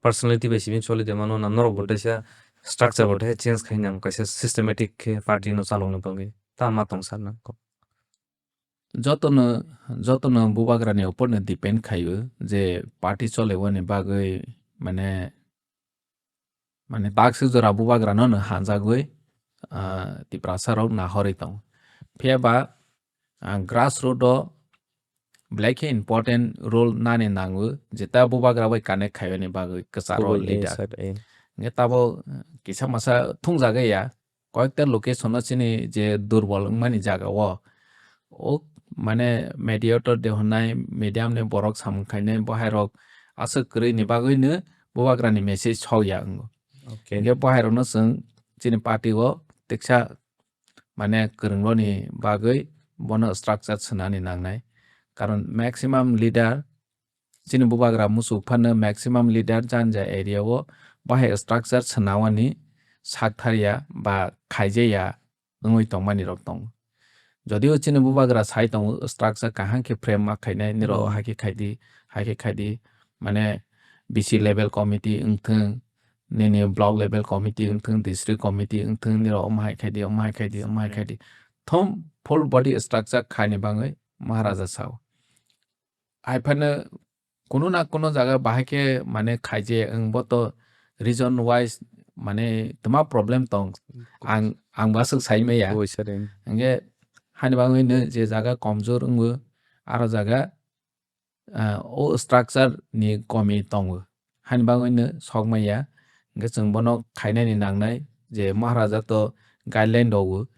personality bai simi choli de mano na norok bo teisa structure bo teisa change khai nang kaisa systematic khe party no chalokna bagwi ta ma tong sir nang kok. Jotono, jotono bubagra ni upor no depend khaio je party cholewani bagwi mane, mane baksa jora bubagra no no hanjagwi, ah, Tiprasa rok nahorwi tongo. Phiya ba, ah, grassroot o belai khe important role nani nango, jeta bubagra bai connect khaiyani bagwi kwcharo Kubui, eh, leader. Sir, eh. Nge tabo, eh, kisa masa thungjagwi ya, koyekta location o chini je durbol wngmani jaga o, o mane mediator de hwnai, medium ni borok samung khainai, bo hai rok aswk kwrwi ni bagwi no bubagra ni message sok ya wngo. Okay. Nge bo hai rok no chwng chini party o teksa mane kwrwng roni bagwi bono structure swnani nangnai. Karon maximum leader, chini bubagra muchuk phano maximum leader jani ja area o bahai structure swnawani sak tharya ba khaijeya wngwi tongmani rok tongo. Jodio chini bubagra sai tongo structure kaham khe frame ma khainai, nirok Hmm. hai khe khai di, hai khe khai di, mane B C level committee wngthwng, nini block level committee wngthwng, district committee wngthwng, nirok omo hai khai di, omo hai khai di, omo hai khai di. Thom full body structure khaini bagwi Maharaja sao. Hai phano kuno na kuno jaga bahai khe mane khaije wng bo to region wise mane twma problem tong. Ang, ang bo aswk sai maya. Hwnkhe hani bagwi no je jaga komjor wngo, aro jaga, ah, o structure ni komi tongo. Hani bagwi no sok maya. Hwnkhe chwng bono khainani nangnai je Maharaja to guideline rogo.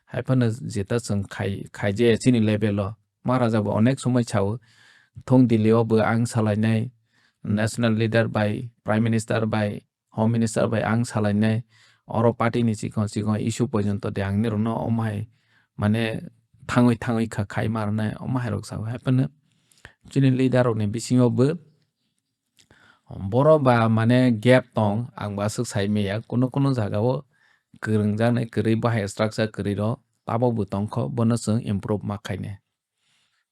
Hai phano jeta chwng khai, khaije chini level o. Maharaja bo onek somoi sao. Thung Delhi o bo ang salainai. National leader bai, prime minister bai, home minister bai ang salainai. Oro party ni chikon chikon issue porjonto de ang nirokno omo hai mane thangwi thangwi kha khai ma rwnai omo hai rok sao. Hai phano chini leader rok ni bisingo bo borok ba mane gap tong, ang bo aswk sai maya, kuno kuno jaga o kwrwng jaknai kwrwi bahai structure kwrwi rok tabok bo tongkho, bono chwng improve ma khainai.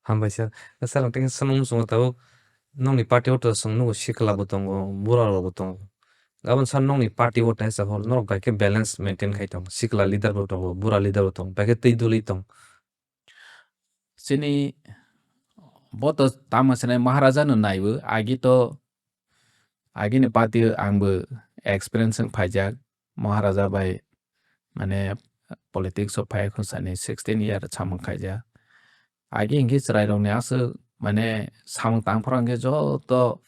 Hambai sir. Sir, ang tei swngmung swngma tabuk, nokni party o to chwng nugo sikla bo tongo, bura rok bo tongo. Gabon sir nokni party o teisa hor, norok bai khe balance maintain khai tongo. Sikla leader bo tongo, bura leader bo tongo, bai khe twi duli tong. Chini bo to tamo sanai Maharaja no naibo, agi to, agini party o ang bo experience wng phaijak, Maharaja bai mane politics o phai khosani sixteen year samung khaijak. Agi hwnkhe chwrairokni aswk mane samung tangphuru hwnkhe joto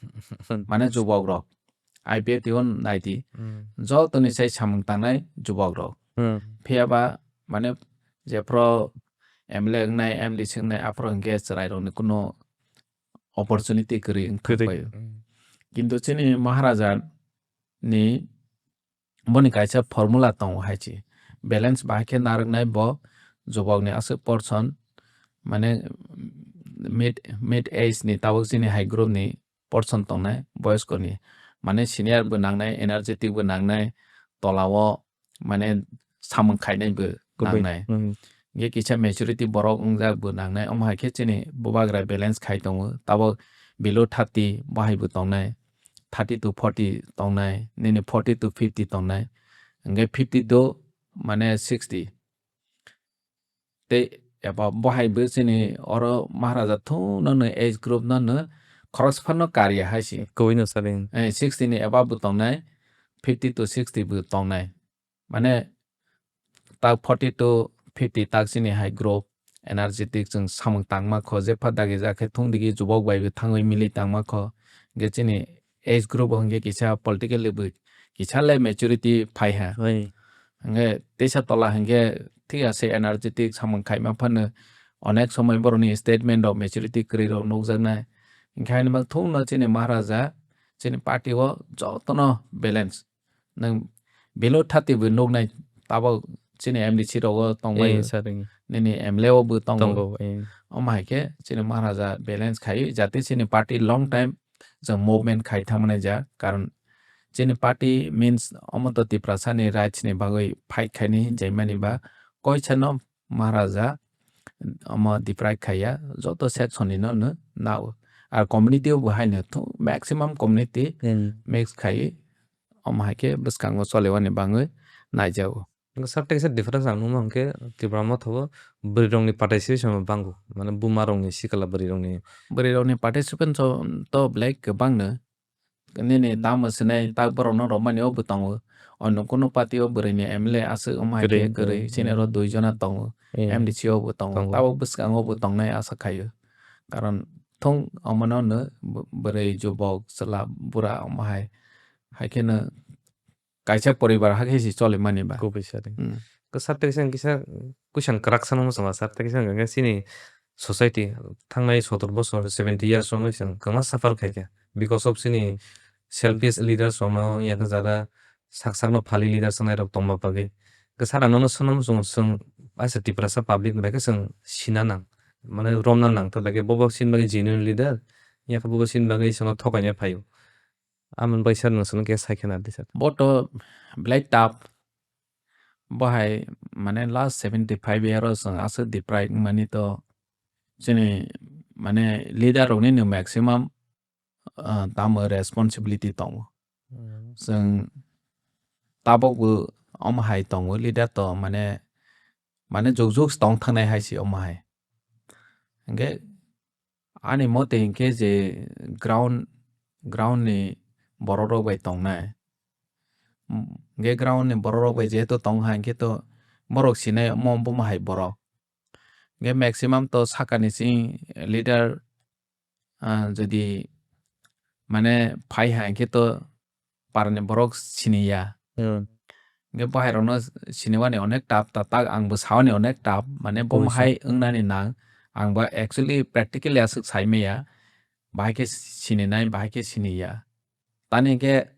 mane jubokrok I P F T o naidi. Hmm. Jotoni sai samung tangnai jubokrok. Hmm. Phiya ba mane jephuru M L A wngnai, M D C wngnai, aphuru hwnkhe chwrairokni kuno opportunity kwrwi wng Kwrwi. thangbai. Hmm. Kintu chini Maharaja ni boni kaisa formula tongo hai se. Balance bahai khe narwknai bo jubokni aswk portion, mane mid, mid age ni tabuk chini hai group ni portion tongnai boyosko ni. Mane senior bo nangnai, energetic bo nangnai, tola o mane samung khainai bo Kubui. nangnai. Hmm. Hingke kisa maturity borok wngjak bo nangnai. Omo hai khe chini bubagra balance khai tongo. Tabuk below thirty bahai bo tongnai. Thirty to forty tongnai, nini forty to fifty tongnai, hingke fifty to mane sixty. Tei eba bo hai bo chini oro Maharaja thung no no age group no no khoroksa phano karya hai se. Kubui no sari. Eh, sixty ni eba bo tongnai, fifty to sixty bo tongnai. Mane tak forty to fifty tak chini hai group energetic chwng samung tangma kho, jepha dagi ja khe thung digi jubok bai bo thangwi mili tangma kho. Hingke chini age group o hingke kisa politically bo kisa le maturity phai ha. Oi. Hingke teisa tola hingke thik ase energetic samung khaima phano onek somoi borokni statement rok maturity kwrwi rok nukjaknai. Hingke haini bagwi thung no chini Maharaja chini party o jotono balance. Nwng below thirty bo nuknai tabok chini M D C rogo tongbai. Eh, sir, eh. Nini M L A o bo tongo. Tongo, eh. Omo hai khe chini Maharaja balance khai jate chini party long time chwng movement khai thangmani ja. Karon chini party means omo to Tiprasa ni rights ni bagwi fight khaini hinjaimani ba koisa no Maharaja omo deprive khaiya, joto section ni no no nao. Ar community o bo hai no thu maximum community Hmm. mix khai omo hai khe bwskango cholewani bangwi naijago. Sir, tei kisa difference ang nukma hwnkhe Tipra Motha o bwrwi rokni participation bo bango, mane buma rokni sikla bwrwi rokni. Bwrwi rokni participation to belai kwbangno. Nini tamo sinai tak borokno romani o bo tongo. Ono kuno party o bwrwi ni M L A aswk omo hai khe Kwrwi, kwrwi. Chini ro dui jona tongo. Eh. M D C o bo tongo. Tongo. Tabok bwskango bo tongnai asa khaio. Karon thung omono no bw-, bwrwi jubok chwla bura omo hai. Hai kheno kaisa poribar hakhe se cholimani ba. Kubui sari. Hmm. Kwsa tei kisa, kisa kuisan kwrak sanw mwchang sir, tei kisa hwnkhe chini society thangnai sotor bosor, seventy years rok no chwng kwma suffer khaikha because of chini selfish leaders rok no, yakhe jara sak sak no phali leaders wngnai rok tongma bagwi. Kwsa rang no swnam chwng, chwng aisa Tiprasa public bai khe chwng sina nang, mane romna nang, to bai khe bobo chini bagwi genuine leader, yakhe bobo chini bagwi chwngno thokaina phaio. Amoni bai sir, nwng swnam khe sai khe nardi sir. Bo to belai tough. Bo hai mane last seventy five year o chwng aswk deprive wngmani to chini mane leader rokni no maximum, ah, tamo responsibility tongo. Hmm. Chwng tabok bo omo hai tongo leader to mane, mane juk juk tong thangnai hai se omo hai. Hingke Ani mote hinkhe je ground, ground ni borok rok bai tongnai. Hinkhe ground ni borok rok bai jehetu tong ha hinkhe to borok sinai omo bomo hai borok. Hinkhe maximum to sakani sing leader, ah, jodi mane phai ha hinkhe to parani borok siniya. Hmm. Hinkhe bahai rokno sinimani onek tough, ta tak angbo sawani onek tough, mane bo Obviously. Hai wngnani nang, angbo actually practically aswk saimaya, bahai khe sininai, bahai khe siniya. Tani hinkhe,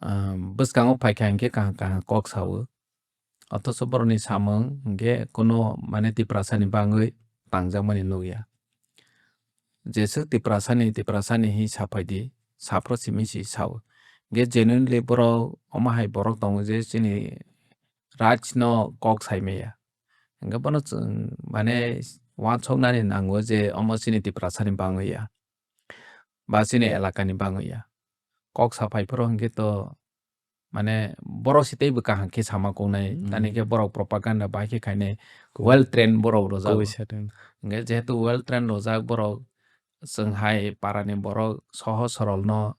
ah, bwskango phaikha hinkhe kaham kaham kok sao. Othocho borokni samung hinkhe kuno mane Tiprasani bangwi tangjakmani nukya. Jeswk Tiprasani, Tiprasani hi saphai di, saphro simi si sao. Hinkhe genuinely borok omo hai borok tongo je chini rights no kok saimaya. Hinkhe bono chwng mane uansuknani nango je omo chini Tiprasani bangwi ya. Ba chini elakani bangwi ya. Kok saphai phoro hinkhe to mane borok se teibo kaham khe sama koknai, mm, tani khe borok propaganda bai khe khainai, kubui, well trained borok rwjago. Kubui setting. Hinkhe jehetu well trained rwjak borok, chwng hai parani borok sohoj sorol no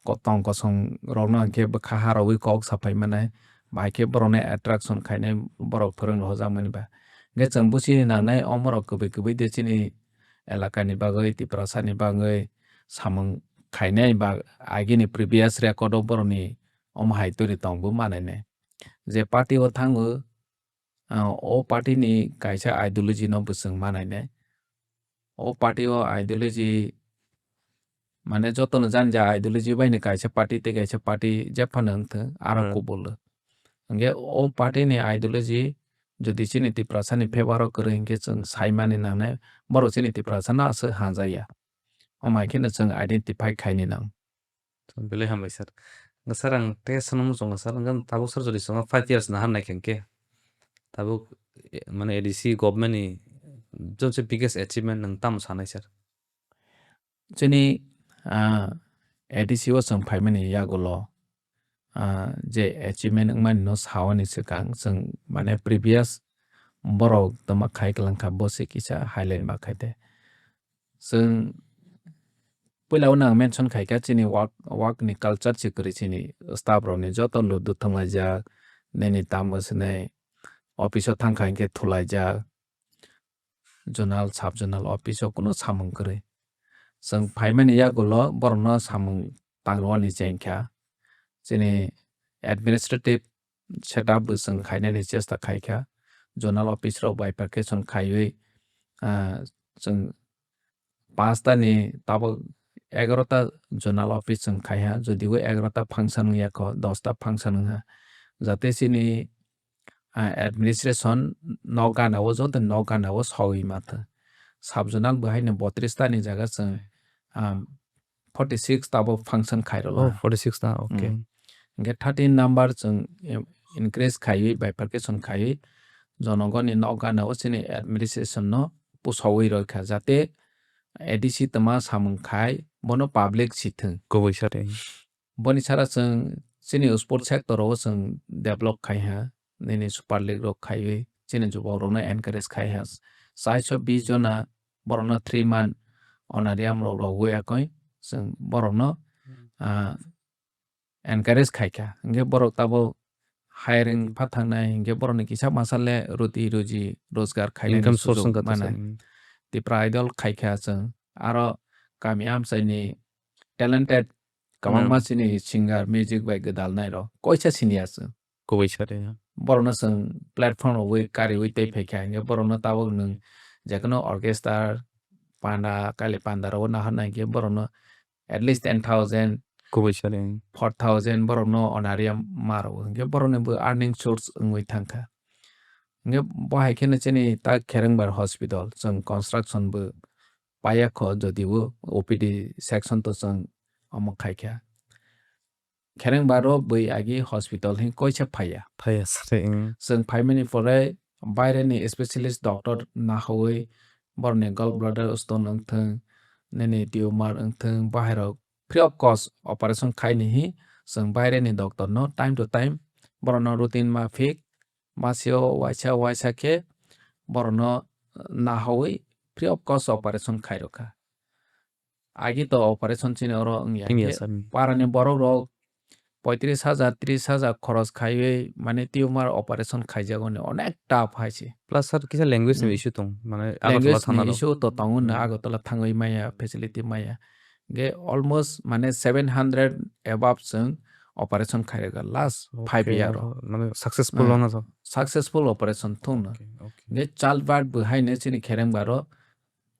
ko-, tong kosong rokno hinkhe bwkha ha rogwi kok saphai manai, bai khe borokno attraction khainai borok phwrwng rwjakmani ba. Hinkhe chwng buchini nangnai omorok kubui kubui de chini elakani bagwi, Tiprasani bagwi samung khainai ba agini previous record o borokni omo hai turi tongbo manainai. Je party o thango, ah, o party ni kaisa ideology no bo chwng manainai. O party o ideology mane jotono jani ja ideology bai ni kaisa party tei kaisa party jephano wngthwng aro, hmm, kubul. Hinkhe o party ni ideology jodi chini Tiprasani favour o kwrwi hinkhe chwng saimani nangnai borok chini Tiprasano aswk hamjakya. Omo hai kheno chwng identify khaini nang. Belai hambai sir. Sir, ang tei aswkno muchungo sir, ang tabuk sir jodi chwng five years naharnai khe hinkhe tabuk, eh, mane A D C government ni jobse biggest achievement nwng tamo sanai sir? Chini, ah, A D C o chwng phaimani yagulo, ah, je achievement wngmani no saoni swkang chwng mane previous borok toma khai kwlangkha bo se kisa highlight ma khai de. Chwng puila o nang mention khaikha chini work, work ni culture se kwrwi chini staff rokni joto ludu thwnglaijak, nini tamo swnai office o thangkha hinkhe thulaijak. Zonal, sub zonal office o kuno samung kwrwi. Chwng phaimani yagulo borokno samung tangrwani chengkha. Chini administrative setup bo chwng khainani chesta khaikha. Zonal office rok bifurcation khaiwi, ah, chwng panch ta ni tabuk egaroh ta zonal office chwng khaiha, jodibo egaroh ta function wngya kho, dos ta function wngha. Jate chini, ah, administration nok gana o, joto nok gana o sogwi ma thang. Sub zonal bo haino botris ta ni jaga chwng, ah, forty six ta bo function khairokha. Oh, forty six ta, okay. Mm. Hinkhe thirteen number chwng, em, increase khaiwi, bifurcation khaiwi, jonogoni nok gana o chini administration no pusawi roi kha, jate A D C tama samung khai bono public si thwng. Kubui sari. Boni sara chwng chini sport sector o chwng develop khai ha, nini Super League rok khaiwi chini jubok rokno encourage khai ha. Chaiso bis jona borokno three month honorarium rok rogwi akoi chwng borokno, ah, encourage khaikha. Hinkhe borok tabuk hiring phathangnai, hinkhe borokni kisa masa le roti roji rojgar khainani, income source sujok wngkha manai. Teisa, mm. Tipra Idol khaikha chwng. Aro kami amchaini talented kwbangma, mm, chini singer, music bai gwdalnai rok koisa siniya chwng. Kubui sari. Borokno chwng platform rogwi kariwi tei phaikha, hinkhe borokno tabuk nwng jekono orchestra, panda, kailai panda rogo naharnai hinkhe borokno at least ten thousand, kubui sari, four thousand borokno honorarium ma rwo, hinkhe borokni bo earning source wngwi thangkha. Hinkhe bo hai kheno chini ta Kherengbar hospital chwng construction bo paiya kho, jodibo O P D section to chwng omo khaikha. Kherengbar o bwi agi hospital hin koisa phaiya. Phaiya sari, mm. Chwng phaimani pore baireni specialist doctor nahawi borokni gallbladder stone wngthwng, nini tumor wngthwng, bahairok free of cost operation khaini hi chwng baireni doctor no time to time borokno routine maphik masio waisa waisa khe borokno nahawi free of cost operation khairokha. Agi to operation chini oro wngya. Wngya khe sir. Parani borok rok poitris hajar, tris hajar khoros khaiwi, mane, tumor operation khaijagoni onek tough hai se. Plus sir, kisa language ni Hmm. issue tong, mane, Agartala Language ni thana rok. issue to tongo na, Hmm. Agartala thangwi maya, facility maya. Ge almost, mane, seven hundred above chwng operation khairega last five Okay, year o. Mane, successful Ah, wngna sir. Successful operation thung na. Okay, okay. Ge childbirth bo hai ne chini kherengba ro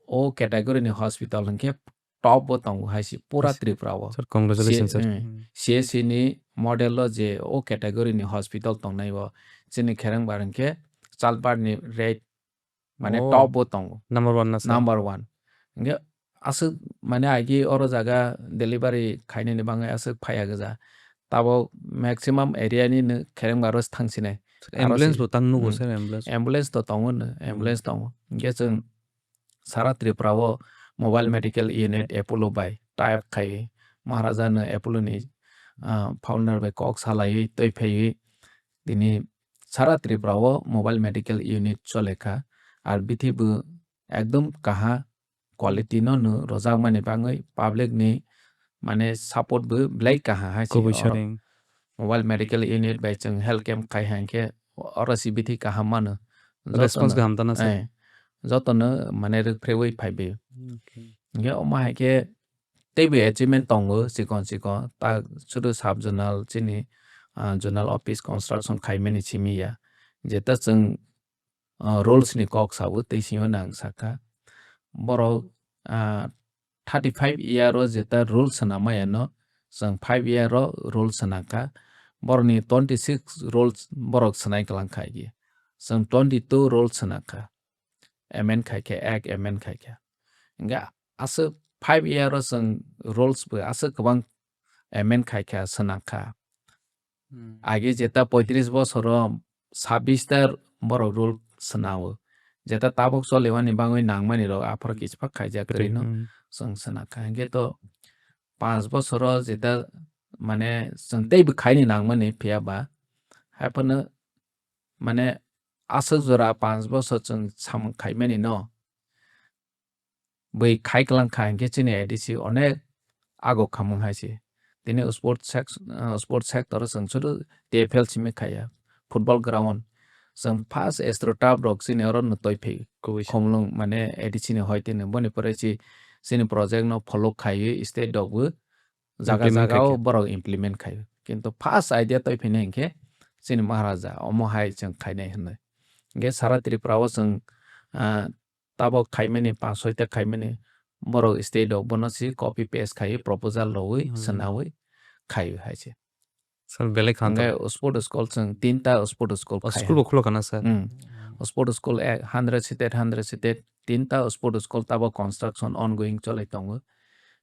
o category ni hospital hwnkhe top o tongo hai se pura Yes. Tripura o. Sir, congratulations, sir. Eh, Hmm. C S C ni model o je o category ni hospital tongnai o chini kherengba hwnkhe childbirth ni rate mane Oh. Top o tongo. Number one na sir? Number one. Hwnkhe aswk mane agi oro jaga delivery khainani bagwi aswk phaiya gwja. Tabok maximum area ni no kherengba ro thangsinai. Sir, Aro ambulance si-, bo tang nugo hmm. Sir, ambulance? Ambulance to tongo no, Hmm. Ambulance tongo. Hwnkhe chwng Sara Tripura o mobile medical unit Apollo bai tie up khai Maharaja no Apollo ni, ah, founder bai kok salaiwi twi phaiwi tini Sara Tripura o mobile medical unit chole kha. Ar bithi bo ekdom kaha quality no no rwjakmani bagwi public ni mane support bo belai kaha hai se Kubui oro. Siring. Mobile medical unit bai chwng health camp khai hai khe oro si bithi kaham mano. Response Jotono, kaham tana sir? Eh, jotono mane rwkphrewi phaibi. Okay. Hingke omo hai khe teibo achievement tongo chikon chikon. Ta sudu sub zonal chini, ah, zonal office construction khaimani simi ya. Jeta chwng, ah, rules ni kok sabo tei simi nang sakha. Borok, ah, thirty five year o jeta rule swnam maya no, chwng five year o rule swnam kha. Borok ni twenty six rules borok swnai kwlang kha agi. Chwng twenty two rule swnam kha. Amend khai khe, act amend khai khe. Hingke aswk five year o chwng rules bo aswk kwbang amend khai kha, swnam kha. Hmm. Age jeta poitris bosoro sabbish ta borok rule swnao. Jeta tabuk cholimani bagwi nangmani rok aphoro Hmm. kichpak khaijak Kwtwi, rino hmm. Chwng swnam kha. Hingke to panch bosoro jeta mane chwng teibo khaini nangmani phiya ba. Haiphano mane aswk jora panch bosor chwng samung khaimani no. Bui khai kwlang kha hingke chini A D C onek ago khamung hai se. Tini sport sec-, ah, sport sector o chwng sudu T F L simi khaiya. Football ground. Chwng first Astroturf rok chini oro no toi phai. Kubui se. Khumlung mane A D C ni hoi tini. Boni pore chi chini project no follow khaiwi state rok bo jaga Implement jaga o khai khe. Borok implement khai. Kintu first idea toi phini hinkhe chini Maharaja omo hai chwng khainai hinwi. Hinkhe sara Tripura o chwng, ah, tabok khaimani, panch soi ta khaimani borok state o bono si copy paste khai proposal rwui Hmm. Swnaui khai hai se. Sir, belai khan Hinkhe to. Sport school chwng tinta sport school O, khai. School bo khulo kana, sir? Hmm. Sport school ek hundred seated, hundred seated, tinta sport school tabok construction ongoing cholai tongo.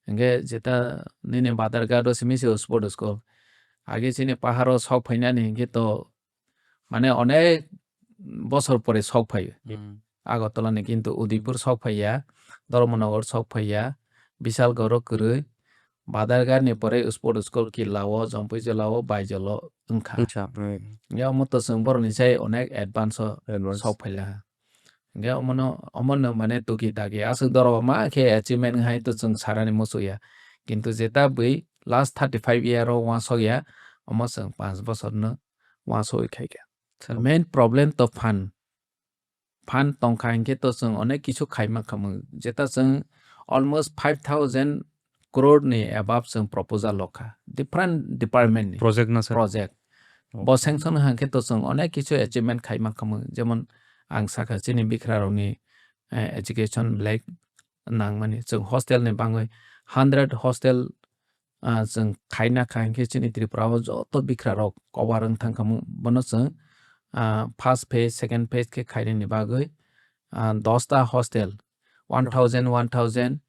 Hinkhe jeta nini Badharghat o simi se sport school. Age chini pahar o sok phainani hinkhe to mane onek bosor pore sok phaio. Hmm. Agartala ni kintu Udaipur sok phaiya, Dharmanagar sok phaiya, Bishalgarh o kwrwi, Badharghat ni pore sport school Killa o, Jampui jila o, Baijol o wngkha. Wngkha, hmm. Ya omo to chwng borok ni sai onek advance o Advance. Sok phaila. Hingke omono, omono mane tuki taki aswk doro ma khe achievement hai to chwng sarani muchungya. Kintu jeta bui last thirty five year o wansokya, omo chwng panch bosor no wansoi khaikha. Sir. Main problem to fund. Fund tongkha hinkhe to chwng onek kisu khaima khamung. Jeta chwng almost five thousand crore ni above chwng proposal lokha. Different department ni Project na, sir? Project. Okay. Bo sanction hwnkhe to chwng onek kisu achievement khaima khamung. Jemon ang sakha chini bikhra rokni, eh, education belai nangmani. Chwng hostel ni bangwi hundred hostel ah, chwng khaina kha hinkhe chini Tripura o joto bikhra rok cover wng thang kha, bono chwng, ah, first phase, second phase khe khainani bagwi, ah, dosta hostel, one thousand, one thousand,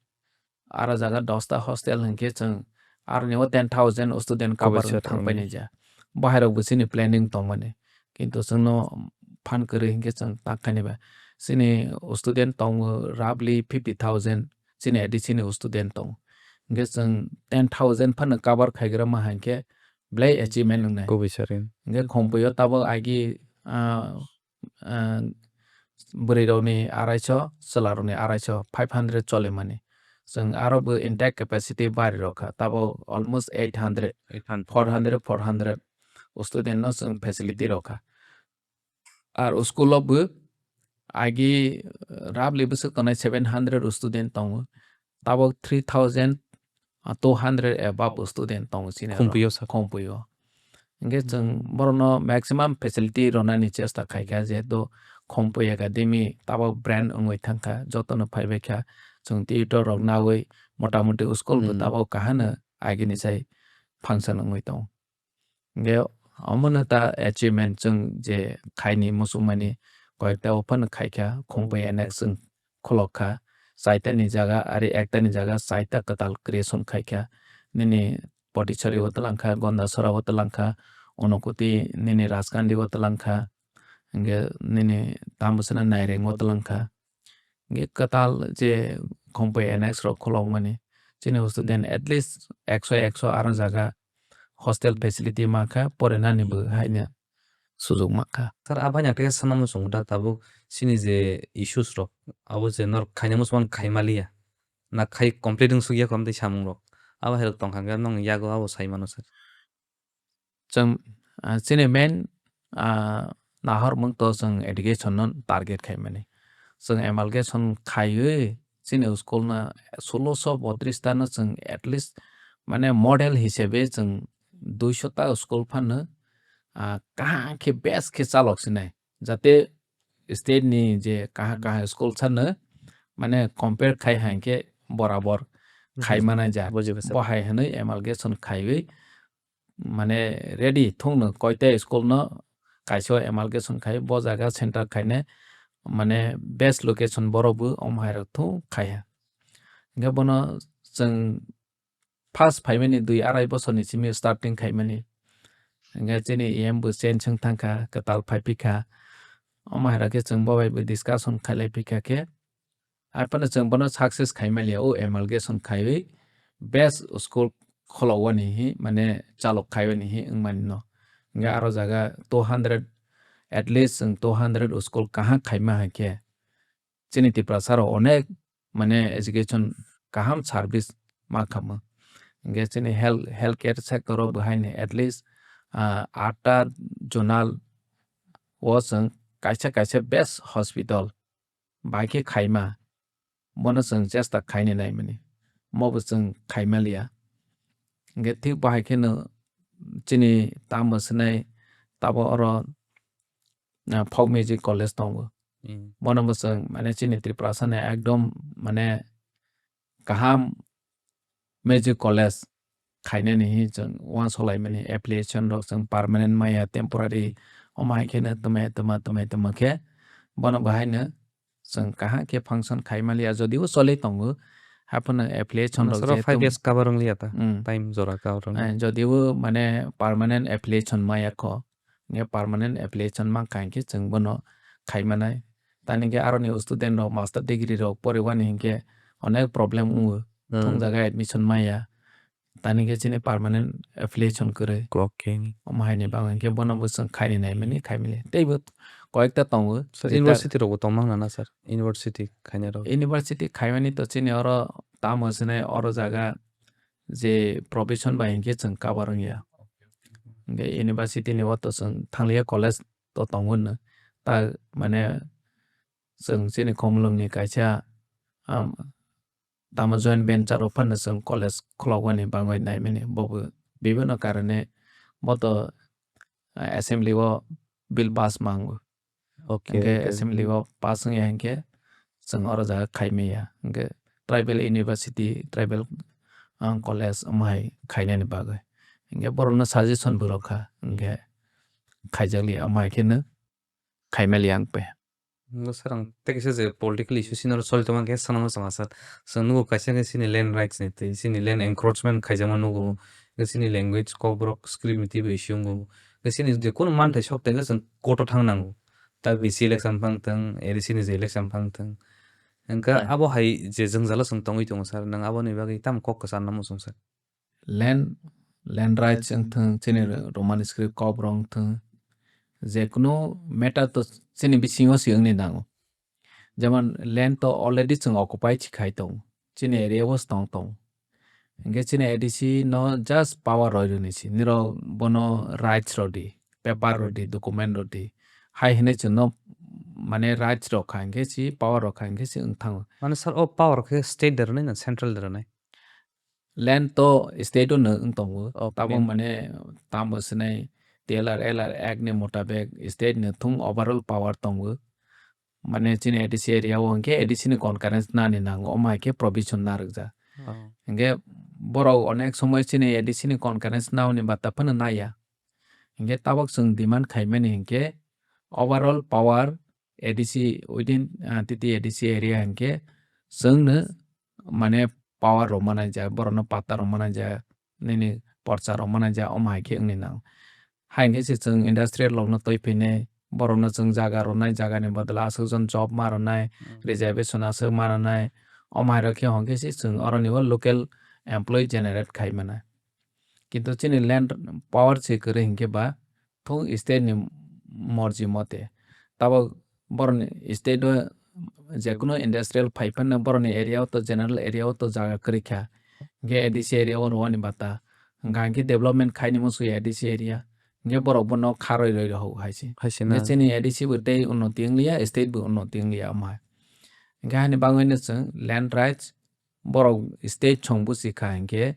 aro jaga dosta hostel hinkhe chwng aroni o ten thousand student cover wng thang painai ja. Bahai rok bo chini planning tongmani. Kintu chwngno phan kwrwi hinkhe chwng tak khainai ba. Chini student tongo roughly fifty thousand, chini A D C ni student tongo. Hinkhe chwng ten thousand phano cover khaigra ma hinkhe belai achievement wngnai. Kubui sari. Hinkhe Khumpuio tabok agi, ah, ah, bwrwi rokni arai sho, chwla rokni arai sho, five hundred cholimani. Chwng aro bo intact capacity bari rok kha, tabok almost eight hundred, eight hundred. Four hundred, four hundred student no chwng facility rok kha. Ar school o bo agi, uh, roughly bwswk tongnai seven hundred student tongo. Tabok three thousand, uh, two hundred above student tongo chini aro. Khumpuio sir. Khumpuio. Hingke chwng borokno maximum facility rwnani chesta khaikha, jehetu Khumpuio Academy tabok brand wngwi thangkha, jotono phaibaikha. Chwng tutor rok nawi motamoti school bo Hmm. tabok kahano agini sai function wngwi tongo. Hingke omono ta achievement chwng je khaini muchungmani koyekta o phano khaikha, Khumpuio Annex chwng khulok kha, chaitani jaga, ari ektani jaga chaita kwtal creation khaikha. Nini Potichari o twlangkha, Gondasora o twlangkha, Unakoti nini Rajkandi o twlangkha, hingke nini tamo sina Naireng o twlangkha. Hingke kwtal je Khumpuio Annex rok khulokmani, chini student at least ekso, ekso aro jaga hostel facility mankha, porinani bo haino sujuk mankha. Sir, abhaino ang tei sanamo chwng da tabuk chini je issues rok, abo je norok khaina muchung khaimaliya, na khai complete wng sukya kom tei samung rok, abo hai rok tongkha hwnkhe nong yago abo sai mano sir. Chwng, ah, chini main, ah, nahormung to chwng education no target khaimani. Chwng amalgation khaiwi chini school no sulosho botris ta no chwng at least mane model hisabe chwng duisho ta school phano, ah, kaham khe best khe chalok sinai. Jate state ni je kaha kaha school sano mane compare khai hai khe borabor khai Buji-, manai ja. Buji bwswk. Bo hai hwnwi amalgation khaiwi mane ready thungno koita school no kaisa amalgation khai bo jaga center khaine mane best location borok bo omo hai rok thung khaiha. Hingke bono chwng first phaimani dui arai bosorni simi starting khaimani. Hingke chini E M bo change wng thangkha, kwtal phai phikha. Omo hai rok khe chwng bo bai bo discussion khailai phikha khe. Hai phano chwng bono success khai maliya, o amalgation khaiwi best school kholowani hi, mane chalok khaiwani hi wngmani no. Hingke aro jaga two hundred, at least chwng two hundred school kaham khaima hai khe. Chini Tiprasa rok onek mane education kaham service ma khamo. Hingke chini health, health care sector o bo haino at least, ah, atta zonal o chwng kaisa kaisa best hospital bai khe khaima, bono chwng chesta khaini naimani, mobo chwng khaimaliya. Hingke thik bahai kheno chini tamo swnai tabo oro, ah, folk music college tongo. Hmm. Bono bo chwng mane chini Tiprasa ni ekdom mane kaham music college khainani hi chwng uansuk laimani, affiliation rok chwng permanent maya, temporary omo hai kheno twmai twma twmai twma khe bono bo haino chwng kaham khe function khai maliya, jodi o choli tongo, haphano affiliation rok Soro je five tum- years cover wng liya ta, Hmm. Time jora cover wng. Eh, jodi o mane permanent affiliation maya kho, nge permanent affiliation mankha hinkhe chwng bono khai manai. Tani khe aroni student rok master degree rok poriwani hinkhe onek problem wngo. Hmm. Thung jaga admission maya. Tani khe chini permanent affiliation kwrwi. Kok khe. Omo haini bagwi hinkhe bono bo chwng khaini naimani, khaimili. Teibo koyekta tongo. Sir, jeta university rokbo tongmang nana, sir? University khainai rok. University khaimani to chini oro tamo sinai oro jaga je profession bai hinkhe chwng cover wngya. Hinkhe university ni o to chwng thangliya, college to tongo no. Ta mane chwng chini Khumulwng ni kaisa, um, tamo joint venture o phano chwng college khulokmani bagwi naimani, bobo bibinno karone bo to, uh, assembly o bill pass mango. Okay, hinkhe okay. Assembly o pass wngya hinkhe chwng oro jaga khaimaya. Hinkhe tribal university, tribal, ah, college omo hai khainani bagwi. Hinkhe borokno suggestion bo rwkha, hinkhe khaijakliya, omo hai kheno khaimaliya wngpai. Nokha sir, ang tei kaisa je political issue sini oro choli tongma khe sanama chama sir. Chwng nugo kaisa khe chini land rights ni tei chini land encroachment khaijakma nugo. Khe chini language, Kokborok script ni teibo issue wngo. Khe chini je kunu manthai sok tongkhe chwng court o thang nango. Ta V C election phang thwng, A D C ni je election phang thwng. Hwnkhe abo hai je jwngjalo chwng tongwi tongo sir, nwng aboni bagwi tamo kok kwcharna muchung sir? Land, land rights wng thwng, chini Roman script Kokborok wng thwng, je kunu matter to chini bisingo se wngni nango. Jemon land to already chwng occupy si khai tong. Chini area o tong tong. Hingke chini A D C no just power roi rwni si. Nirok bono rights rodi, paper rodi, document rodi. Hai hinui chwngno mane rights rok kha hingke si power rok kha hingke si wng thango. Mane sir, o power khe state de rwnai na central de rwnai? Land to state o no wng tongo. Oh, tabok main. Mane tamo sinai T L R L R Act ni mutabek state ni thung overall power tongo. Mane chini A D C area o hingke A D C ni concurrence nani nango, omo hai khe provision narwkjak. Oh. Hingke borok onek somoi chini A D C ni concurrence naoni bata phano naiya. Hingke tabok chwng demand khaimani hingke overall power A D C within, ah, T T A D C area hingke chwngno mane power rok manai ja, borokno patta rok manai ja, nini porcha rok manai ja, omo hai khe wngni nang. Hai hingke se chwng industrial rokno twi phinai, borokno chwng jaga rwnai, jagani bodol aswk jon job ma rwnai, hmm, reservation aswk ma rwnai, omo hai rok khe hwnkhe se chwng oroni o local employee generate khai mano. Kintu chini land power se kwrwi hingke ba thung state ni morji mote. Tabok borokni state o jekunu industrial phai phano borokni area o to general area o to jaga kwrwi kha. Hingke A D C area o rwani bata. Hingke hingke development khaini musu A D C area. Hingke borok bono kharoi roi rw hai se. Hai se na. Hingke chini A D C bo tei unnoti wng liya, state bo unnoti wng liya omo hai. Hingke hani bagwi no chwng land rights borok state song busi kha hingke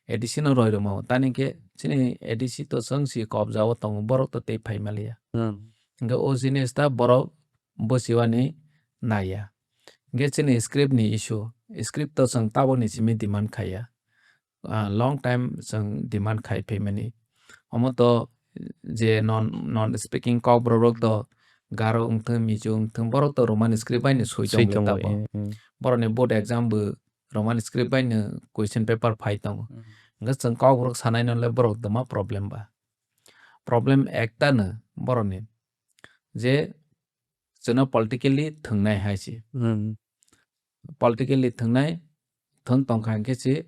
A D C no roi rwmao. Tani hingke chini A D C to chwng si kobja o tongo, borok to tei phai maliya. Hmm. Hingke o jinis ta borok busiwani naiya. Hingke chini script ni issue, script to chwng tabokni simi demand khaiya. Ah, long time chwng demand khai phaimani. Omo to je non, non speaking Kokborok rok to Garo wngthung, Mizo wngthung, borok to Roman script bai no swi Swi tongo tongo, tabo. Eh, eh. Borokni board exam bo Roman script bai no question paper phai tongo. Hmm. Hingke chwng Kokborok sanai no le borok doma problem ba. Problem ekta no borokni je chwngno politically thwngnai hai se. Hmm. Politically thwngnai, thwng tongkha hingke se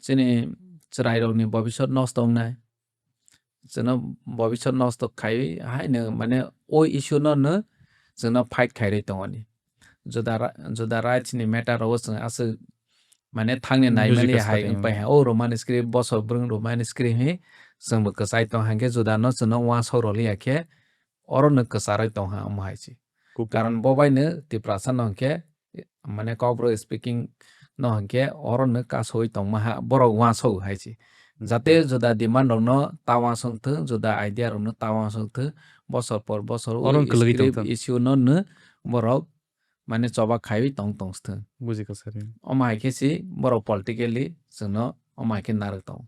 chini chwrairokni bobisot nosto wngnai. Chwngno bobisot nosto khaiwi haino mane o issue no no chwngno fight khairwi tongoni. Juda ra-, juda rights ni matter rogo chwng aswk mane thangni naimani Buji hai kwsa wngpai ha. O Roman script bosor bwrwng Roman script hi chwngbo kwchai tong hangke juda no chwngno uansuk rwliya khe oro no kwcharwi tong ha omo hai se. Kuk- Karon bo bai no Tiprasa no hwnkhe mane Kokborok speaking no hwnkhe oro no kasoi tongma ha borok uansuk hai se. Jate juda demand rok no ta uansuk thung, juda idea rok no ta uansuk thung, bosor por bosor o Oro no kwlwgwi script tong thung. Issue no no borok mane choba khaiwi tong tong thung. Buji kwsa ri. Omo hai khe si borok politically chwngno omo hai khe narwk tongo.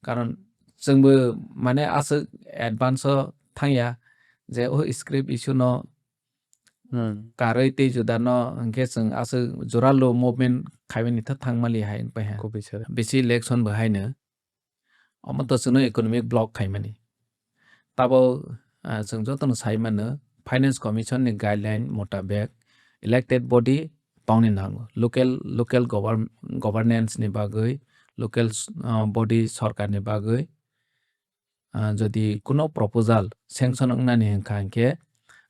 Karon chwngbo mane aswk advance o thangya je o script issue no Hmm. Karwi tei juda no hwnkhe chwng aswk jora lo movement khaimani tha thangmali hai wngpai ha. Kubui sir. Bisi election bo haino. Omo to chwngno economic block khaimani. Tabo, ah, chwng jotono sai mano, Finance Commission ni guideline mutabek elected body tongni nango. Local, local govern-, governance ni bagwi, local, ah, body sorkar ni bagwi, ah, jodi kuno proposal sanction wngnani hwnkha hwnkhe,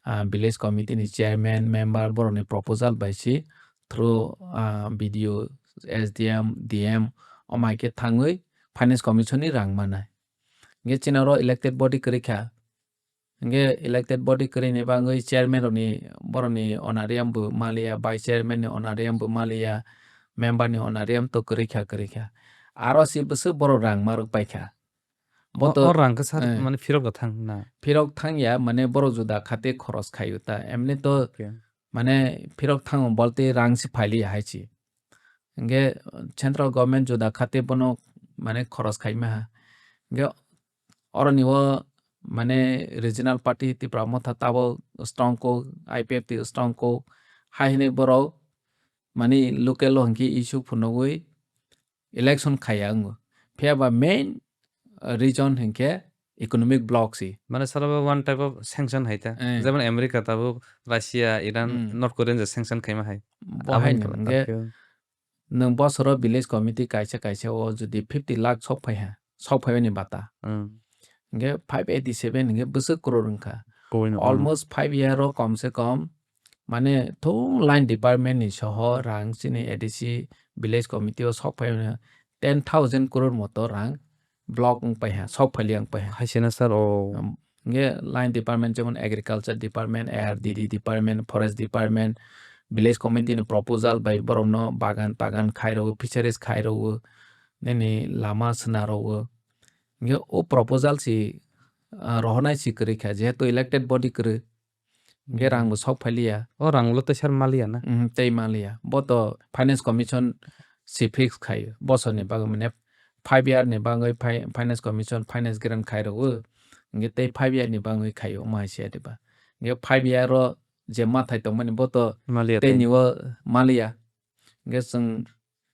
ah, village committee ni chairman, member borokni proposal bai si through, ah, B D O, S D M, D M omo hai khe thangwi Finance Commission ni rang manai. Hingke chini oro elected body kwrwi kha. Hingke elected body kwrwini bagwi chairman rokni borokni honorarium bo maliya, vice chairman ni honorarium bo maliya, member ni honorarium to kwrwi kha, kwrwi kha. Aro si bwswk borok rang ma rwk pai kha. Bo O, to, o rang khe sir, eh, mane phirok da thang na? Phirok thang ya, mane borok juda khate khoros khaio ta. Emni to Okay. Mane phirok thango bolte rang si phailiya hai si. Hingke central government juda khate bono mane khoros khaima ha. Hingke oroni o mane regional party Tipra Motha tabo strong ko, I P F T strong ko, hai hinui borok mane local o hingke issue phunugui election khaya wngo. Phiya ba main, uh, reason hinkhe economic block si. Mane sara bo one type of sanction hai ta. Eh. Jemon America tabuk Russia, Iran, Hmm. North Korea je sanction khaima hai. Bo Abo hai hinkhe no, hingkhe okay. Nwng bosoro village committee kaisa kaisa o jodi fifty lakh sok phai ha, sok phai ni bata. Hmm. Hinkhe five eighty seven hinkhe bwswk crore wngkha. Kubui no, hmm. Almost five year o kom se kom Mane thung line department ni soho rang chini A D C village committee o sok phai mano ten thousand crore moto rang block wng pai ha, sok phali wng pai ha. Hai se na sir, o. Um, nge line department jemon agriculture department, A R D D department, forest department, village committee ni proposal bai borok no bagan tagan khai rw, fisheries khai rw, nini lama sna rw. Nge o proposal si, ah, rohornai si kwrwi kha, jehetu elected body kwrwi. Hingke rang bo sok phailiya. O rang ulo teisa maliya na? Mhm, tei maliya. Bo to Finance Commission si fix khaio. Bosor ni bagwi mane five year ni bagwi fi-, Finance Commission finance grant khai rwo. Hingke tei five year ni bagwi khaio, omo hai se diba. Hingke five year o je mathai tongmani bo to Maliya tei tei. Ni o maliya. Hingke chwng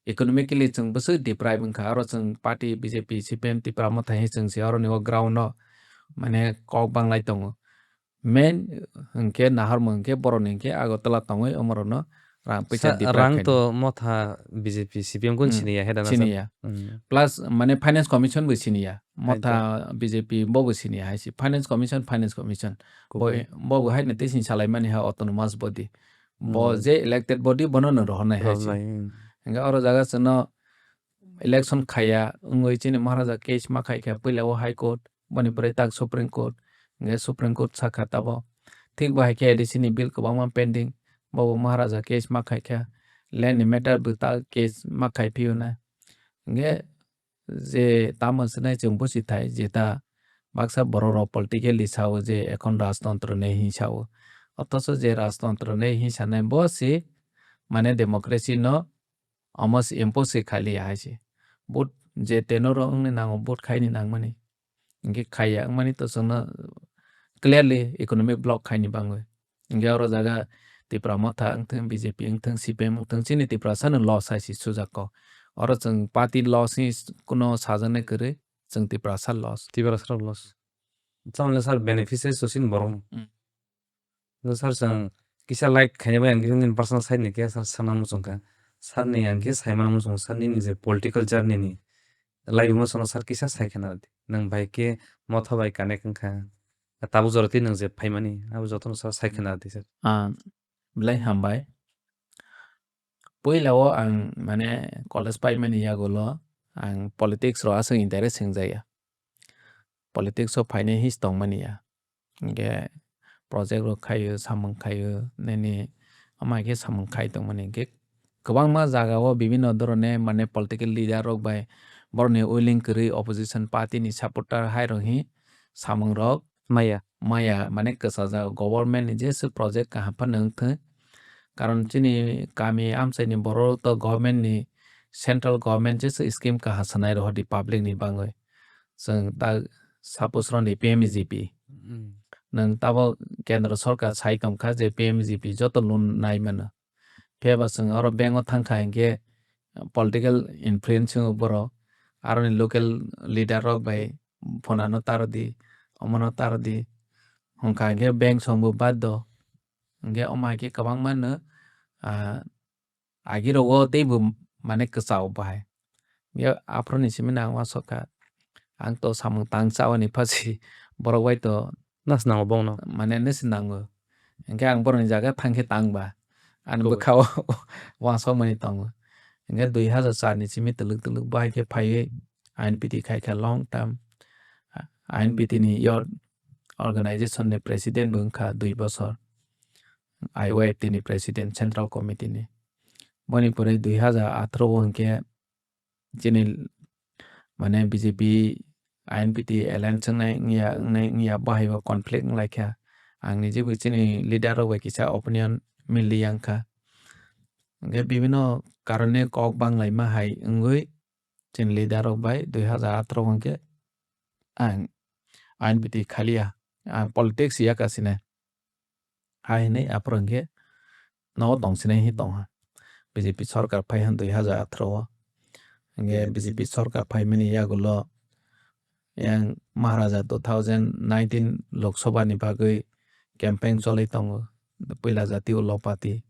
economically chwng bwswk deprive wngkha. Aro chwng party B J P, C P M, Tipra Motha hai chwng se aro ni o ground o mane kok banglai tongo. Main hwnkhe naharmung hwnkhe borokni hwnkhe Agartala tongwi omorokno rang puisa Sa-, deprive rang khaina. To Motha B J P, C P M kun Hmm. Siniya, he dana Siniya. Hmm. Plus, mane Finance Commission bo siniya. Hai Motha to. B J P bo bo siniya hai si. Finance Commission, Finance Commission. Bo, Kubui. Bo bo hai ni tei sini salai mani ha autonomous body. Bo Hmm. Je elected body bono no rohornai hai si. Rohornai, hmm. Hingke oro jaga chwngno election khaiya wngwi chini Maharaja case ma khai kha puila o High Court. Boni pore tak Supreme Court, hingke Supreme Court sakha tabo. Thik bo hai khe A D C ni bill kwbangma pending, bo bo Maharaja case ma khai kha, land ni matter bo ta case ma khai phiyuna. Hingke je tamo swnai chwng busi thai, jeta baksa borok rok politically sao je ekhon rajtontro nei hin sao. Othocho je rajtontro nei hin sanai bo si mane democracy no omo se impose se khailiya hai se. Vote je tenor o wngni nango vote khaini nangmani. Hingke khaiya wngmani to chwngno clearly economic block khaini bangwi. Hingke oro jaga Tipra Motha wngthwng, B J P wngthwng, C P M wngthwng, chini Tiprasa no loss hai se sujak kok. Oro chwng party loss ni kuno sajaknai kwrwi, chwng Tiprasa loss. Tiprasa loss. Chwng le sir beneficiary sosin borok. Hmm. No sir, chwng kisa like khaina bai ang kisa nini personal side ni khe sir sana muchung kha. Sir ni ang khe sai mana muchung, sir nini je political journey ni life mo sono sir kisa sai khana di. Nwng bai khe Motha bai connect wng kha. Tabuk jora tei nwng je phaimani, abo jotono sir sai khana di sir. Ah, belai hambai. Puila o ang mane college paimani yagulo ang politics ro aswk interest hingjaya. Politics o phainai his tongmani ya. Hingke project rok khaio, samung khaio, nini ama khe samung khai tongmani. Hingke kwbangma jaga o bibinno dhorone mane political leader rok bai borokni willing kwrwi opposition party ni supporter hai rok hi samung rok Maya. Maya, mane kwchajak government ni jeswk project kaham phano wngthwng. Karon chini kami amchaini borok to government ni, central government jeswk scheme kaham sanai rohor di public ni bangwi. Chwng ta suppose roni P M G P. Mm. Nwng tabo kendra sarkar sai tongkha je P M G P joto loan nai mano. Phiya ba chwng oro bank o thangkha hinkhe political influence wngwi borok aroni local leader rok bai phone ano taro di, omono taro di hwnkha hinkhe bank songbo bad do. Hinkhe omo hai khe kwbangma no, ah, agi rogo teibo mane kwchao bahai. Hinkhe aphuru ni simi nang uansukha. Ang to samung tang chawani phasi borok bai to Nas nango bongno. Mane nasi nango. Hinkhe ang borokni jaga thangkhe tang ba. Ani Kubui. Bwkhao uansukmani tongo. Hinkhe dui hazar char ni simi twlwk twlwk bahai khe phaiwi I N P T khai kha long term. I N P T ni youth organization ni president bo wngkha dui bosor. I Y F T ni president central committee ni. Boni pore dui hazar atharo o hinkhe chini mane B J P, I N P T alliance wngnai wngya, wngnai wngya, bahai bo conflict wnglaikha. Ang niji bo chini leader rok bai kisa opinion mili yang kha. Hingke bibino karone kok banglaima hai wngwi chini leader rok bai dui hazar atharo hingke ang I N P T khaliya, ang politics ya kasine. Hai hinwi aphuru hwnkhe nogo tongsinai hi tongha. B J P sorkar phai han dui hazar atharo o. Hwnkhe B J P sorkar phaimani yagulo yang Maharaja two thousand nineteen Lok Sabha ni bagwi campaign cholwi tongo. Puila jati ulo party.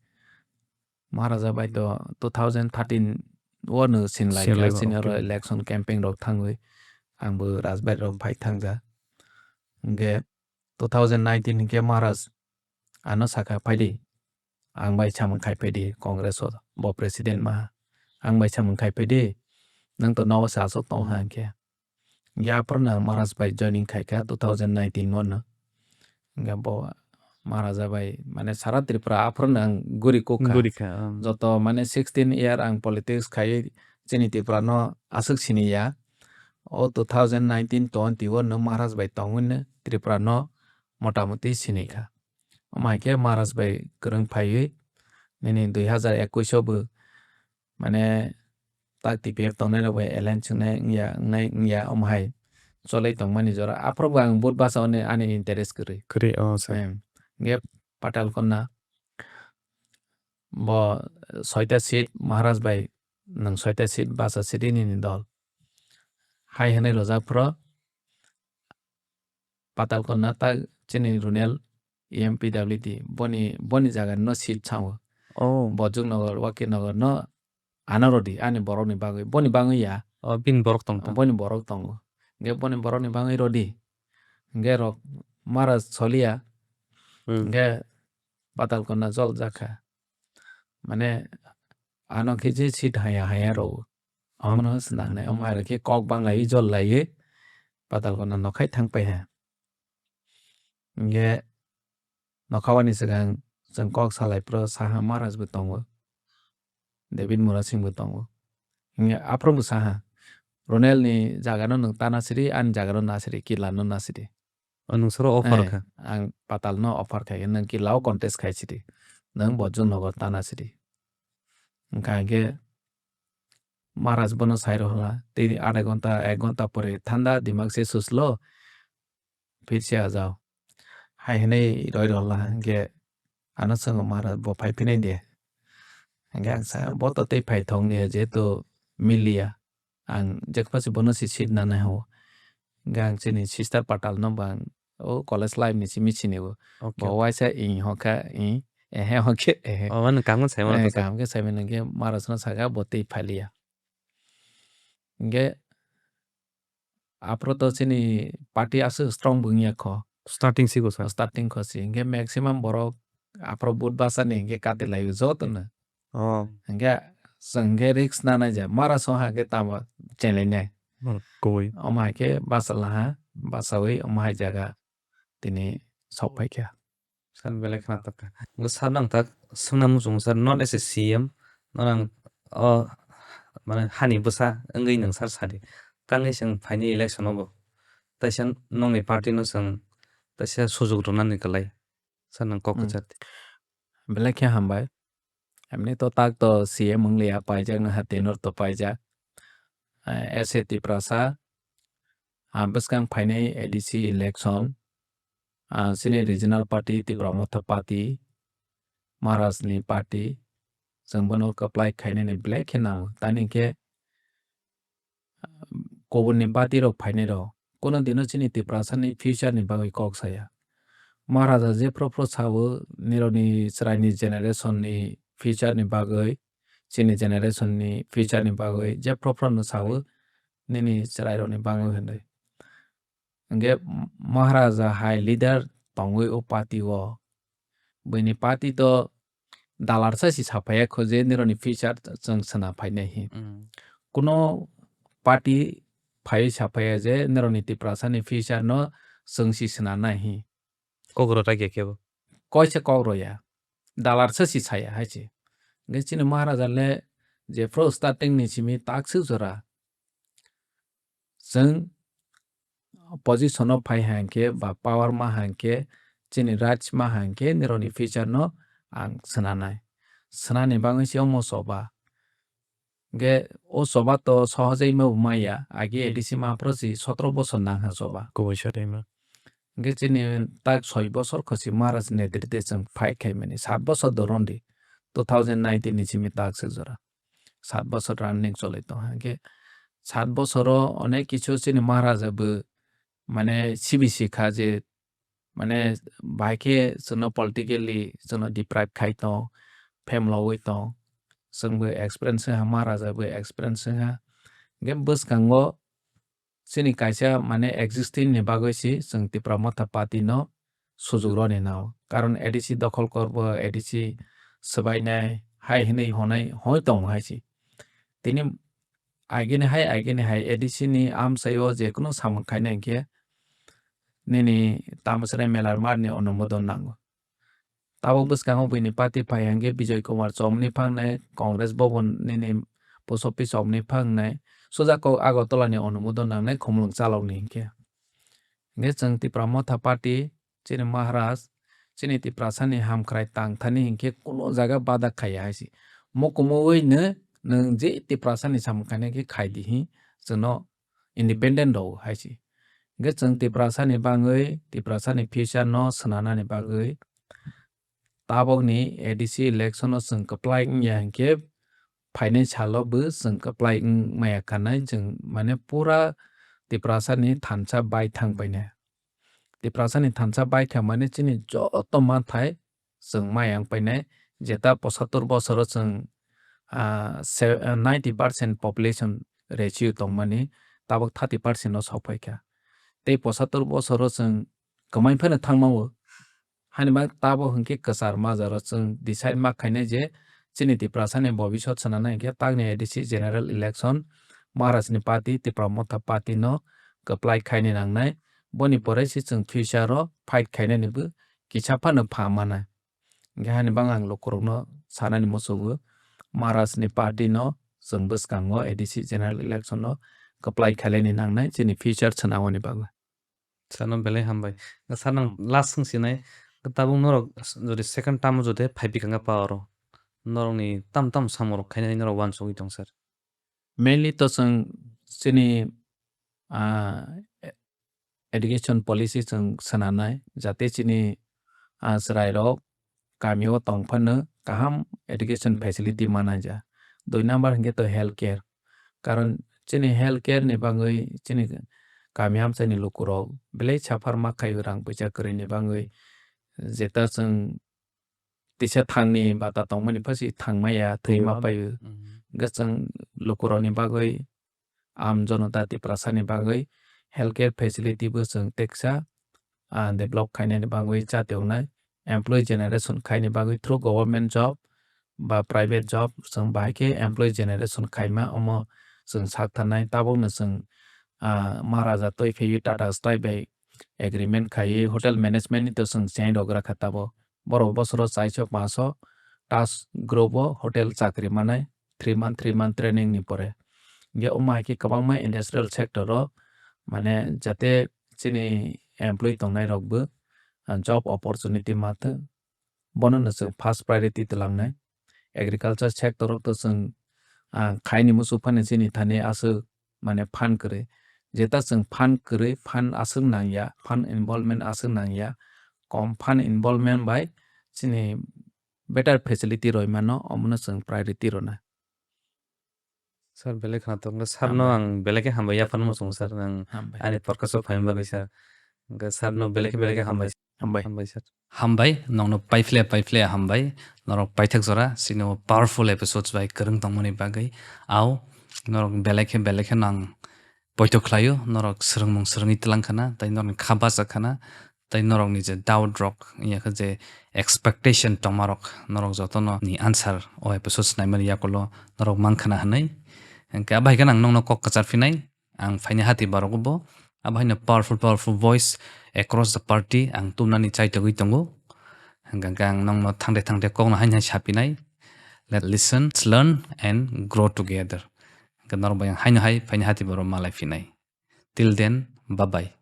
Maharaja bai to two thousand thirteen o no sinlai Sinlai kha, sini oro okay. Election campaign rok thangwi. Ang bo Rajbari rok phai thangja. Hwnkhe two thousand nineteen hinkhe Maharaj ano sakha, "Phaidi, ang bai samung khai phaidi Congress o, bo president ma. Ang bai samung khai phaidi, nwng to nogo se aswk tong ha hwnkhe. Hwnkhe aphuru no ang Maharaj bai joining khai kha two thousand nineteen o no. Hwnkhe bo Maharaja bai mane sara Tripura aphuru no ang guri kuk kha. Guri kha, um. Joto mane sixteen year ang politics khaiwi chini Tripura no aswk sini ya. O two thousand nineteen twenty o no Maharaj bai tongwi no Tripura no motamuti sini kha. Omo hai khe Maharaj bai kwrwng phaiwi nini dui hazar ekush o bo mane tak T P F tongnai rok bai alliance wngnai wngya, wngnai wngya, omo hai cholai tongmani jora. Aphuru bo ang vote basa hwnwi ani interest kwrwi. Kwrwi, oh, sir. Em, hwnkhe Patal Konna bo soita seat Maharaj bai nwng soita seat basa sidi nini dol. Hai hwnwi rwjak phuru Patal Konna ta chini Runel M P W D boni, boni jaga no seat sao. Oh. Bojok Nagar, Wakir Nagar no ano rodi, ani borok ni bagwi, boni bagwi ya. Oh, bini borok tong ta. Boni borok tongo. Hwnkhe boni borok ni bagwi rodi. Hwnkhe rok mara solia. Hmm. Hwnkhe Patal Konna jol jakha. Mane ano khe je seat haya haya rwo. Omono swnamnai, omo hai khe kok bang lai jol lai Patal Konna nokhai thang pai ha. Hwnkhe nokhawani swkang chwng kok salai phuru saha Maharaj bo tongo, David Murasing bo tongo. Hwnkhe aphuru bo saha, Ronel ni jaga no nwng ta nasiri, ani jaga no nasiri, kila no nasiri. O nwng soro offer kha. Ang Patal no offer khai, nwng kila o contest khai sidi. Nwng Bojong Nagar ta nasidi. Wngkha hwnkhe Maharaj bono sai rwla, tei adha ghonta, ek ghonta pore thanda dimak se suslo, phir se ajao. Hai hwnwi roi rwla, hwnkhe ano swngo Maharaj bo phai phinai de. Hwnkhe ang sa, bo to tei phai thok niya, jehetu miliya. Ang jekphasi bono si seat nanai ho. Hwnkhe ang chini sister Patal no bo ang o college life ni simi sini bo. Okay. Bo waisa ing hokha ing, ehe hokhe ehe. Oh, ano kaham khe saimano. Eh, to sa. Kaham khe saimano hwnkhe Maharaj no saka bo tei phaliya. Hwnkhe aphuru to chini party aswk strong bo wngya kho. Starting si go sa. Starting kho si. Hwnkhe maximum borok aphuru vote basa ni hwnkhe kati lai o joto no. Oh. Hwnkhe chwng khe risk nanai ja, Maharaj song ha khe tamo chenglai nai. Hmm, koi. Omo hai khe basa laha, basawi omo hai jaga tini sok phai kha. Sir belai khna tak kha. Bo sir nang tak swngna muchung sir, not as a C M, norang o mane hani bwsa wngwi nang sir sadi. Tangwi chwng phaini election o bo. Taisa nongni party no chwng taisa sujuk rwnani kwlai. Sir nang kok kwchar di. Belai khe hambai. Emni to tak to C M wng liya, paijak no ha tenure to paijak. Eh, S A Tiprasa, ah, bwskang phainai A D C election, ah, chini regional party Tipra Motha Party, Maharaj ni party, chwng bono kwplai khainani belai khe nango. Tani khe kubun ni bati rok phainai rok. Kuno dino chini Tiprasa ni future ni bagwi kok saya. Maharaja je phro phro sao, nirok ni chwrai ni generation ni future ni bagwi, chini generation ni future ni bagwi je phro phro no sao, nini chwrai rok ni bagwi hinwi. Hwnkhe Maharaja hai leader tongwi o party o, buini party to dalarsa si saphaiya kho je nirokni future chwng swnam phainai hi. Mm. Kuno party phaiwi saphaiya je nirokni Tiprasani future no chwng si swnam nai hi. Kok rw ta khe kebo. Koi se kok rw ya. Dalarsa si saya hai se. Hwnkhe chini Maharaja le jephru starting ni simi tak swk jora. Chwng position o phai hangkhe ba power ma hangkhe chini rights ma hangkhe nirokni future no ang swnanai. Swnani bagwi se omo choba. Hwnkhe o choba to sohojei ma bo maya. Agi Hmm. A D C ma phro si sotro bosor nang ha choba. Kubui sa tei ma. Hwnkhe chini tak soi bosor kho si Maharaj netrite chwng fight khai mani. Sat bosor doron di. Two thousand nineteen ni simi tak se jora. Sat bosor running cholai tong ha. Hwnkhe sat bosoro onek kichu chini Maharaja bo mane sibisi kha je mane bahai khe chwngno politically chwngno deprive khai tong, phemlogwi tong. Chwngbo experience wngha, Maharaja bo experience wngha. Hwnkhe bwskango chini kaisa mane existing ni bagwi si chwng Tipra Motha Party no sujuk rwni nao. Karon A D C dokhol kor bo A D C swbainai, hai hwnwi honai hoi tongo hai se. Tini agini hai, agini hai A D C ni amchaio je kunu samung khainai hinkhe nini Tamasrai Melarmar ni onumodon nango. Tabuk bwskango buini party phai hinkhe Bijoy Kumar chomni phangnai, Congress Bhavan nini post office chomni phangnai, suja kok Agartala ni onumodon nangnai khumulwng chalokni hinkhe. Hinkhe chwng Tipra Motha Party, chini Maharaj, chini Tiprasani hamkrai tangthani hinkhe kuno jaga bada khaiya hai se. Mukumui no nwng je Tiprasani samung khainai khe khai di hi, chwngno independent rw hai se. Hinkhe chwng Tiprasani bagwi, Tiprasani future no swnanani bagwi, tabokni A D C election o chwng kwplai wngya hinkhe phainai salo bo chwng kwplai wng maya kanai, chwng mane pura Tiprasani thansa bai thang painai. Tiprasani thansa bai thang mani chini joto manthai chwng maya wng painai, jeta pochattor bosoro chwng, ah, se-, ah, ninety percent population ratio tongmani tabok thirty percent o sok phaikha. Tei pochattor bosoro chwng kwmai phano thangmao. Hani ba tabok hinkhe kwchar majaro chwng decide ma khainai je chini Tiprasani bobisot swnanai hinkhe takni A D C general election Maharajni party Tipra Motha party no kwplai khaini nangnai. Boni pore se chwng future o fight khainani bo kisa phano pha manai. Hinkhe hani bang ang lukurokno sanani muchungo, Maharajni party no chwng bwskango A D C general election no kwplai khailani nangnai chini future swnamani bagwi. Sano belai hambai. Sano last swng sinai, tabuk norok jodi second term jodi phai bikang power o, norokni tam tam samung rok khainai norok uansugwi tong sir. Mainly to chwng chini, ah, education policy chwng swnamnai, jate chini, ah, chwrairok kamio tong phano kaham education facility manai ja. Dui number hinkhe to health care. Karon chini health care ni bagwi chini kami amchaini lukurok belai suffer ma khaio rang puisa kwrwini bagwi. Jeta chwng tisa thangni bata tongmani phaisi thangmaya, thwima paio. Mhm. Hwnkhe chwng lukurokni bagwi am jonota Tiprasani bagwi healthcare facility bo chwng teksa, ah, develop khainani bagwi chati wngnai, employee generation khaini bagwi through government job ba private job chwng bahai khe employee generation khaima omo chwng sak tharnai. Tabukno chwng, ah, Maharaja twi phaiwi Tata Steel bai agreement khaiwi hotel management ni to chwng chain rok rakha tabuk. Borok bosoro chaiso paso task group o hotel chakri manai three month, three month training ni pore. Hinkhe omo hai khe kwbangma industrial sector o mane jate chini employee tongnai rok bo, ah, job opportunity ma thwng, bono no chwng first priority twlangnai. Agriculture sector o to chwng, ah, khaini muchung phano chini thani aswk mane phan kwrwi. Jeta chwng phan kwrwi, phan aswk nangya, phan involvement aswk nangya, kom phan involvement bai chini better facility rwi mano, omono chwng priority rwnai. Sir, belai khna tongo. Sir no ang belai khe hambai yaphar muchungo, sir. Ang ani podcast o phaima bagwi, sir. Hwnkhe sir no belai khe, belai khe hambai. Hambai. Hambai, sir. Hambai, nokno paiphle, paiphle hambai. Norok paithak jora, chini o powerful episodes bai kwrwng tongmani bagwi. Au, norok belai khe, belai khe no ang poito khlaio, norok swrwngmung swrwngwi tlang khana, tei norokni kha bacha khana, tei norokni je doubt rok, ya khe je expectation tongma rok, norok jotono ni answer o episodes naimani yakulo norok man khana hwnwi. Hwnkhe abo hai khe ang nokno kok kwchar phinai, ang phaini hati barogo bo, abo haino powerful, powerful voice across the party ang tumnani chaitogwi tongo. Hwnkhe ang nokno thangde thangde kokno haino hai sapinai, let listen, learn and grow together. Hwnkhe norok bai ang haino hai phaini hati baro malai phinai. Till then, bye bye.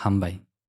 Hambai.